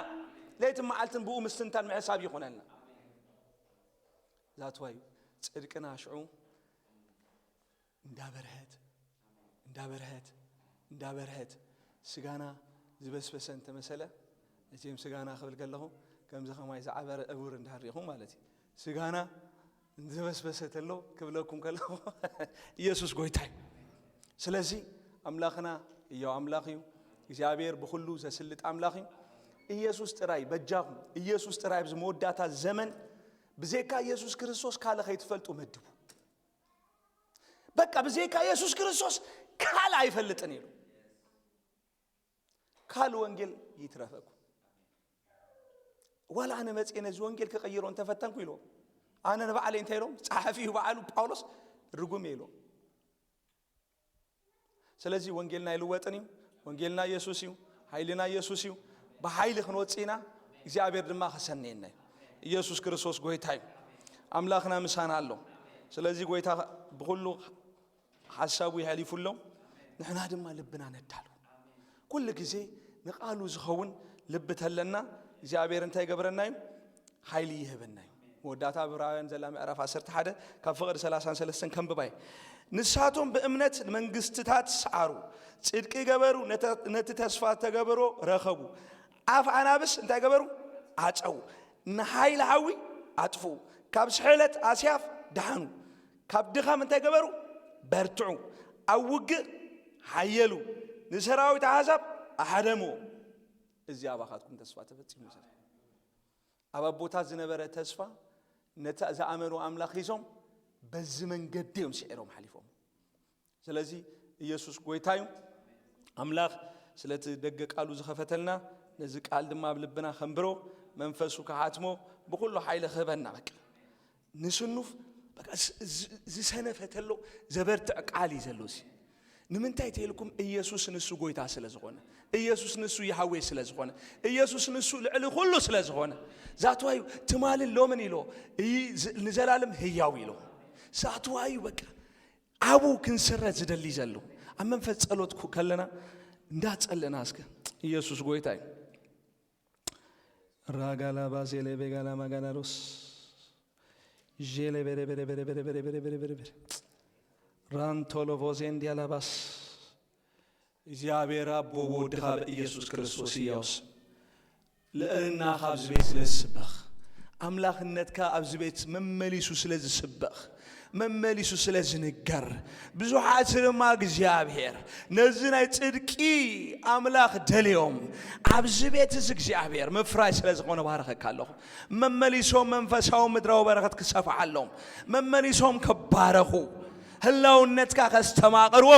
ለይትን መዓልትን ብኡ ምስትንታን ምሕሳብ ይኾነልና። ዛትዋዩ ጽድቅና ሽዑ እንዳበርሀት፣ እንዳበርሀት፣ እንዳበርሀት፣ ስጋና ዝበስበሰ እንተመሰለ፣ መቸም ስጋና ክብል ከለኹ ከምዚ ከማይ ዝዓበረ እውር እንዳሪኹ ማለት እዩ። ስጋና ዝበስበሰ ተሎ ክብለኩም ከለኹ ኢየሱስ ጎይታ እዩ። ስለዚ ኣምላኽና ህያው ኣምላኽ እዩ። እግዚኣብሔር ብኹሉ ዘስልጥ ኣምላኽ እዩ። ኢየሱስ ጥራይ በጃኹም፣ ኢየሱስ ጥራይ ኣብዚ መወዳእታ ዘመን ብዘይካ ኢየሱስ ክርስቶስ ካልእ ከይትፈልጡ መድቡ። በቃ ብዘይካ ኢየሱስ ክርስቶስ ካልእ ኣይፈልጥን ኢሉ። ካልእ ወንጌል ይትረፈኩም። ዋላ ኣነ መጽኤ ነዚ ወንጌል ክቕይሮ እንተፈተንኩ ኢሎም። ኣነ ንባዕለይ እንታይ ኢሎም? ጸሓፊ እዩ በዓሉ ጳውሎስ ርጉም እየ ኢሎም። ስለዚ ወንጌልና ኣይልወጥን እዩ። ወንጌልና ኢየሱስ እዩ። ሓይልና ኢየሱስ እዩ። ብሓይሊ ክንወጽእ ኢና። እግዚኣብሔር ድማ ከሰንየና እዩ። ኢየሱስ ክርስቶስ ጎይታ እዩ። ኣምላኽና ምሳና ኣሎ። ስለዚ ጎይታ ብኹሉ ሓሳቡ የሕሊፉ ኣሎ። ንሕና ድማ ልብና ነዳሉ። ኩሉ ግዜ ንቃሉ ዝኸውን ልቢ ተለና እግዚኣብሔር እንታይ ይገብረና እዩ? ሓይሊ ይህበና እዩ። መወዳእታ ዕብራውያን ዘላ ምዕራፍ ዓሰርተ ሓደ ካብ ፍቕዲ ሰላሳን ሰለስተን ከንብባ እየ። ንሳቶም ብእምነት መንግስትታት ሰዓሩ፣ ጽድቂ ገበሩ፣ ነተ-፣ ነቲ ተስፋ ተገበሮ ረኸቡ። ኣፍ ኣናብስ እንታይ ገበሩ? ኣጸው። ንሓይሊ ሓዊ ኣጥፍኡ። ካብ ስሕለት ኣስያፍ ደሓኑ። ካብ ድኻም እንታይ ገበሩ? በርትዑ። ኣብ ውግእ ሓየሉ። ንሰራዊት ኣሕዛብ ኣሃደምዎ። እዚ ኣባኻትኩም ተስፋ ተፈጺሙ ዘሎ። ኣብ ኣቦታት ዝነበረ ተስፋ ነቲ ዝኣመኑ ኣምላኽ ሒዞም በዚ መንገዲ እዮም ስዒሮም ሓሊፎም። ስለዚ ኢየሱስ ጎይታ እዩ። ኣምላኽ ስለቲ ደገ ቃሉ ዝኸፈተልና ነዚ ቃል ድማ ኣብ ልብና ከንብሮ መንፈሱ ክሓትሞ ብኹሉ ሓይሊ ክህበና በቃ ንስኑፍ በቃ ዝ-፣ ዝ-፣ ዝሰነፈ ተሎ ዘበርትዕ ቃል እዩ ዘሎ እዚ። ንምንታይ ተይልኩም? ኢየሱስ ንሱ ጎይታ ስለ ዝኾነ፣ ኢየሱስ ንሱ ይሃዌ ስለ ዝኾነ፣ ኢየሱስ ንሱ ልዕሊ ኩሉ ስለ ዝኾነ። ዛትዋዩ ትማልን ሎምን ኢሎ እይ ዝ-፣ ንዘላለም ህያው ኢሎ። ዛትዋዩ በቃ ኣብኡ ክንስረ ዝደሊ ዘሎ ኣብ መንፈስ ጸሎት ኩ-፣ ከለና እንዳጸለና እስከ ኢየሱስ ጎይታ እዩ። ራጋላ ባዜሌ ቤጋላ ማጋናዶስ ዤሌ ቤሬ ቤሬ ቤሬ ቤሬ ቤሬ ቤሬ ቤሬ ቤሬ ቤሬ ራንቶሎ ቮዜን ዲያላባስ እግዚኣብሔር ኣቦ ብወድኻ ብኢየሱስ ክርስቶስ ህያው ስም ልዕልናኻ ኣብዚ ቤት ስለ ዝስበኽ፣ ኣምላኽነትካ ኣብዚ ቤት መመሊሱ ስለ ዝስበኽ፣ መመሊሱ ስለ ዝንገር፣ ብዙሓት ድማ እግዚኣብሔር ነዚ ናይ ጽድቂ ኣምላኽ ደልዮም ኣብዚ ቤት እዚ እግዚኣብሔር ምፍራይ ስለ ዝኾነ ባረኸካ ኣለኹ። መመሊሶም መንፈሳዊ ምድራዊ በረኸት ክሰፍዓሎም፣ መመሊሶም ከባረኹ፣ ህላውነትካ ከስተማቕርዎ